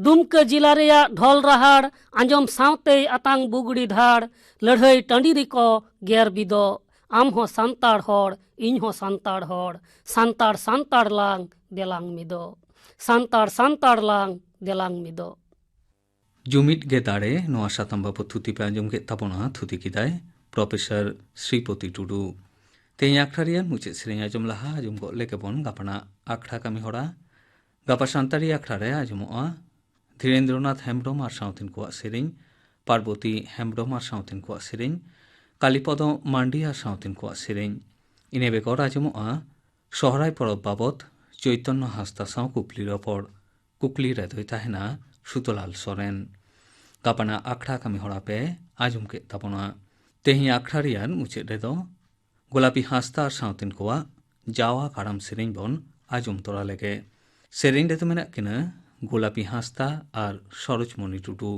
ᱰᱩᱢᱠᱟᱹ ᱡᱤᱞᱟ ᱨᱮᱭᱟᱜ ᱰᱷᱚᱞ ᱨᱟᱦᱟᱲ ᱟᱸᱡᱚᱢ ᱥᱟᱶᱛᱮᱭ ᱟᱛᱟᱝ ᱵᱩᱜᱲᱤ ᱫᱷᱟᱲ, ᱞᱟᱹᱲᱦᱟᱹᱭ ᱴᱟᱺᱰᱤ ᱨᱮᱠᱚ ᱜᱮᱨ ᱵᱤᱫᱚᱜ᱾ ᱟᱢ ᱦᱚᱸ ᱥᱟᱱᱛᱟᱲ ᱦᱚᱲ, ᱤᱧ ᱦᱚᱸ ᱥᱟᱱᱛᱟᱲ ᱦᱚᱲ, ᱥᱟᱱᱛᱟᱲ ᱥᱟᱱᱛᱟᱲ ᱞᱟᱝ ᱫᱮᱞᱟᱝ ᱢᱤᱫᱚᱜ, ᱥᱟᱱᱛᱟᱲ ᱥᱟᱱᱛᱟᱲ ᱞᱟᱝ ᱫᱮᱞᱟᱝ ᱢᱤᱫᱚᱜ᱾" ᱡᱩᱢᱤᱫ ᱜᱮ ᱫᱟᱲᱮ, ᱱᱚᱣᱟ ᱥᱟᱛᱟᱢ ᱵᱟᱵᱚᱛ ᱛᱷᱩᱛᱤ ᱯᱮ ᱟᱸᱡᱚᱢ ᱠᱮᱫ ᱛᱟᱵᱚᱱᱟ᱾ ᱛᱷᱩᱛᱤ ᱠᱮᱫᱟᱭ ᱯᱨᱚᱯᱷᱮᱥᱚᱨ ᱥᱨᱤᱯᱚᱛᱤ ᱴᱩᱰᱩ᱾ ᱛᱮᱦᱮᱧ ᱟᱠᱷᱲᱟ ᱨᱮᱭᱟᱜ ᱢᱩᱪᱟᱹᱫ ᱥᱮᱨᱮᱧ ᱟᱸᱡᱚᱢ ᱞᱟᱦᱟ ᱟᱸᱡᱚᱢ ᱜᱚᱫ ᱞᱮᱜᱮ ᱵᱚᱱ ᱜᱟᱯᱟᱱᱟᱜ ᱟᱠᱷᱲᱟ ᱠᱟᱹᱢᱤ ᱦᱚᱨᱟ᱾ ᱜᱟᱯᱟ ᱥᱟᱱᱛᱟᱲᱤ ᱟᱠᱷᱲᱟ ᱨᱮ ᱟᱸᱡᱚᱢᱚᱜᱼᱟ ᱫᱷᱤᱨᱮᱱᱫᱨᱚᱱᱟᱛᱷ ᱦᱮᱢᱵᱽᱨᱚᱢ ᱟᱨ ᱥᱟᱶᱛᱮᱱ ᱠᱚᱣᱟᱜ ᱥᱮᱨᱮᱧ, ᱯᱟᱨᱵᱚᱛᱤ ᱦᱮᱢᱵᱽᱨᱚᱢ ᱟᱨ ᱥᱟᱶᱛᱮᱱ ᱠᱚᱣᱟᱜ ᱥᱮᱨᱮᱧ, ᱠᱟᱞᱤᱯᱚᱫᱚ ᱢᱟᱱᱰᱤ ᱟᱨ ᱥᱟᱶᱛᱮᱱ ᱠᱚᱣᱟᱜ ᱥᱮᱨᱮᱧ᱾ ᱤᱱᱟᱹ ᱵᱮᱜᱚᱨ ᱟᱸᱡᱚᱢᱚᱜᱼᱟ ᱥᱚᱦᱨᱟᱭ ᱯᱚᱨᱚᱵᱽ ᱵᱟᱵᱚᱛ ᱪᱳᱭᱛᱚᱱᱱᱚ ᱦᱟᱸᱥᱫᱟ ᱥᱟᱶ ᱠᱩᱠᱞᱤ ᱨᱚᱯᱚᱲ᱾ ᱠᱩᱠᱞᱤ ᱨᱮᱫᱚᱭ ᱛᱟᱦᱮᱱᱟ ᱥᱩᱛᱚᱞᱟᱞ ᱥᱚᱨᱮᱱ᱾ ᱜᱟᱯᱟᱱᱟᱜ ᱟᱠᱷᱲᱟ ᱠᱟᱹᱢᱤ ᱦᱚᱨᱟ ᱯᱮ ᱟᱸᱡᱚᱢ ᱠᱮᱫ ᱛᱟᱵᱚᱱᱟ᱾ ᱛᱮᱦᱮᱧ ᱟᱠᱷᱲᱟ ᱨᱮᱭᱟᱜ ᱢᱩᱪᱟᱹᱫ ᱨᱮᱫᱚ ᱜᱳᱞᱟᱯᱤ ᱦᱟᱸᱥᱫᱟ ᱟᱨ ᱥᱟᱶᱛᱮᱱ ᱠᱚᱣᱟᱜ ᱡᱟᱣᱟ ᱠᱟᱨᱟᱢ ᱥᱮᱨᱮᱧ ᱵᱚᱱ ᱟᱸᱡᱚᱢ ᱛᱚᱨᱟ ᱞᱮᱜᱮ᱾ ᱥᱮᱨᱮᱧ ᱨᱮᱫᱚ ᱢᱮᱱᱟᱜ ᱠᱤᱱᱟ ᱜᱳᱞᱟᱯᱤ ᱦᱟᱸᱥᱫᱟ ᱟᱨ ᱥᱚᱨᱳᱡᱽᱢᱚᱱᱤ ᱴᱩᱰᱩ᱾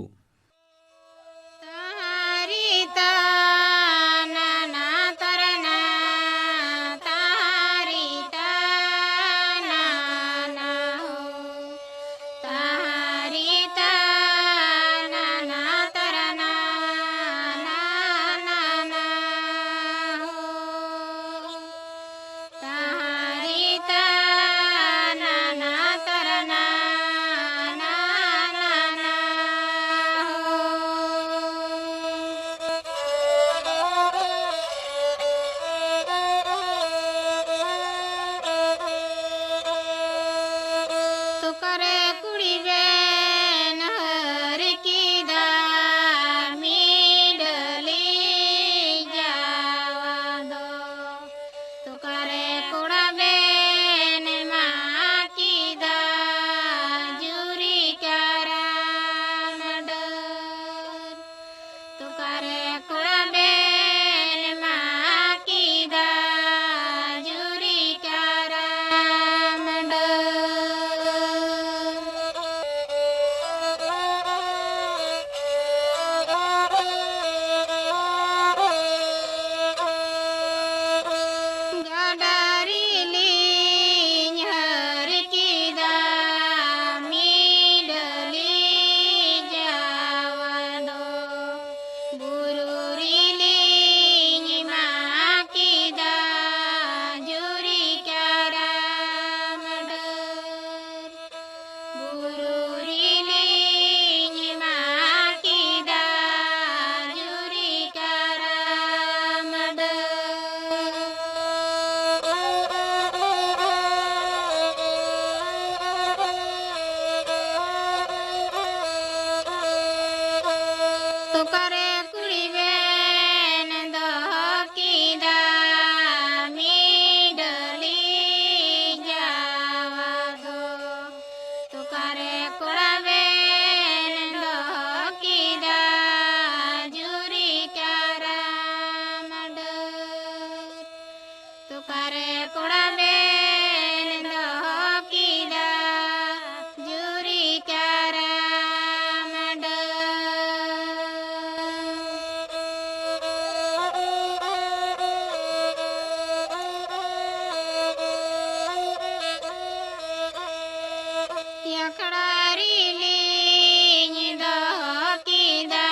ᱟᱠᱷᱲᱟ ᱨᱮᱞᱤᱧ ᱫᱚᱦᱚ ᱠᱮᱫᱟ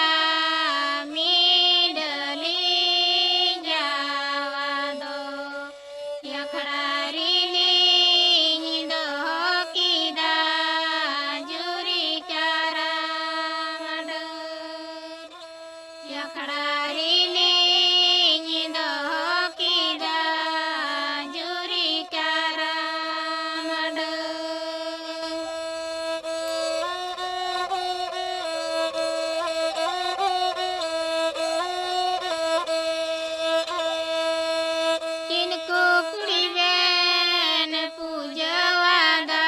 ᱢᱤᱰᱟᱹᱞᱤ ᱡᱟᱣᱟ ᱫᱚ᱾ ᱟᱠᱷᱲᱟ ᱨᱮᱞᱤᱧ ᱫᱚᱦᱚ ᱠᱮᱫᱟ ᱡᱩᱨᱤ ᱠᱟᱨᱟᱢ ᱰᱟᱹᱨ᱾ ᱟᱠᱷᱲᱟ ᱨᱮᱞᱤᱧ ᱫᱚᱦᱚ ᱠᱮᱫᱟ ᱡᱩᱨᱤ ᱠᱟᱨᱟᱢ ᱰᱟᱹᱨ᱾ ᱪᱤᱱᱠᱩ ᱠᱩᱲᱤ ᱵᱮᱱ ᱯᱩᱡᱟᱹᱣᱟᱫᱟ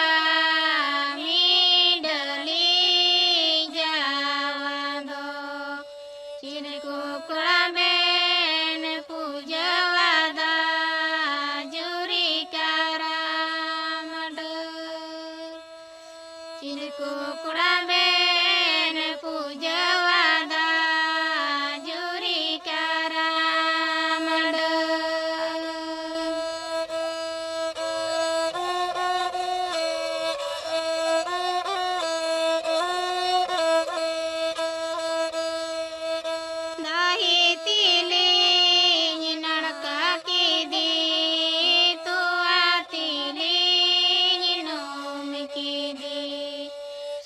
ᱢᱤᱰᱟᱹᱞᱤ ᱡᱟᱣᱟ ᱫᱚ᱾ ᱪᱤᱱᱠᱩ ᱠᱚᱲᱟ ᱵᱮᱱ ᱯᱩᱡᱟᱹᱣᱟᱫᱟ ᱡᱩᱨᱤ ᱠᱟᱨᱟᱢ ᱰᱟᱹᱨ᱾ ᱪᱤᱱᱠᱩ ᱠᱚᱲᱟ ᱵᱮᱱ ᱯᱩᱡᱟᱹᱣᱟᱫᱟ ᱡᱩᱨᱤ ᱠᱟᱨᱟᱢ ᱰᱟᱹᱨ᱾ ᱫᱟᱦᱤ ᱛᱤᱞᱤᱧ ᱱᱟᱲᱠᱟ ᱠᱮᱫᱮ, ᱛᱚᱣᱟ ᱛᱤᱞᱤᱧ ᱱᱩᱢ ᱠᱮᱫᱮ,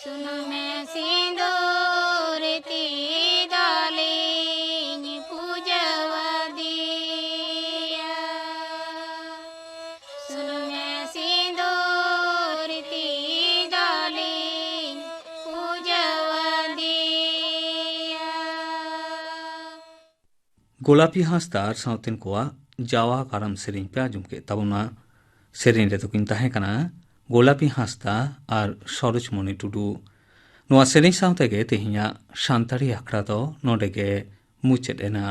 ᱥᱩᱱᱩᱢ ᱥᱤᱸᱫᱩᱨ ᱛᱤ ᱫᱚᱞᱤᱧ ᱯᱩᱡᱟᱹᱣᱟᱫᱮᱭᱟ᱾ ᱥᱩᱱᱩᱢ ᱥᱤᱸᱫᱩᱨ ᱛᱤ ᱫᱚᱞᱤᱧ ᱯᱩᱡᱟᱹᱣᱟᱫᱮᱭᱟ᱾ ᱜᱳᱞᱟᱯᱤ ᱦᱟᱸᱥᱫᱟ ᱟᱨ ᱥᱟᱶᱛᱮᱱ ᱠᱚᱣᱟᱜ ᱡᱟᱣᱟ ᱠᱟᱨᱟᱢ ᱥᱮᱨᱮᱧ ᱯᱮ ᱟᱸᱡᱚᱢ ᱠᱮᱫ ᱛᱟᱵᱚᱱᱟ᱾ ᱥᱮᱨᱮᱧ ᱨᱮᱫᱚ ᱠᱤᱱ ᱛᱟᱦᱮᱸ ᱠᱟᱱᱟ ᱜᱳᱞᱟᱯᱤ ᱦᱟᱸᱥᱫᱟ ᱟᱨ ᱥᱚᱨᱳᱡᱽᱢᱚᱱᱤ ᱴᱩᱰᱩ᱾ ᱱᱚᱣᱟ ᱥᱮᱨᱮᱧ ᱥᱟᱶ ᱛᱮᱜᱮ ᱛᱮᱦᱮᱧᱟᱜ ᱥᱟᱱᱛᱟᱲᱤ ᱟᱠᱷᱲᱟ ᱫᱚ ᱱᱚᱰᱮ ᱜᱮ ᱢᱩᱪᱟᱹᱫ ᱮᱱᱟ᱾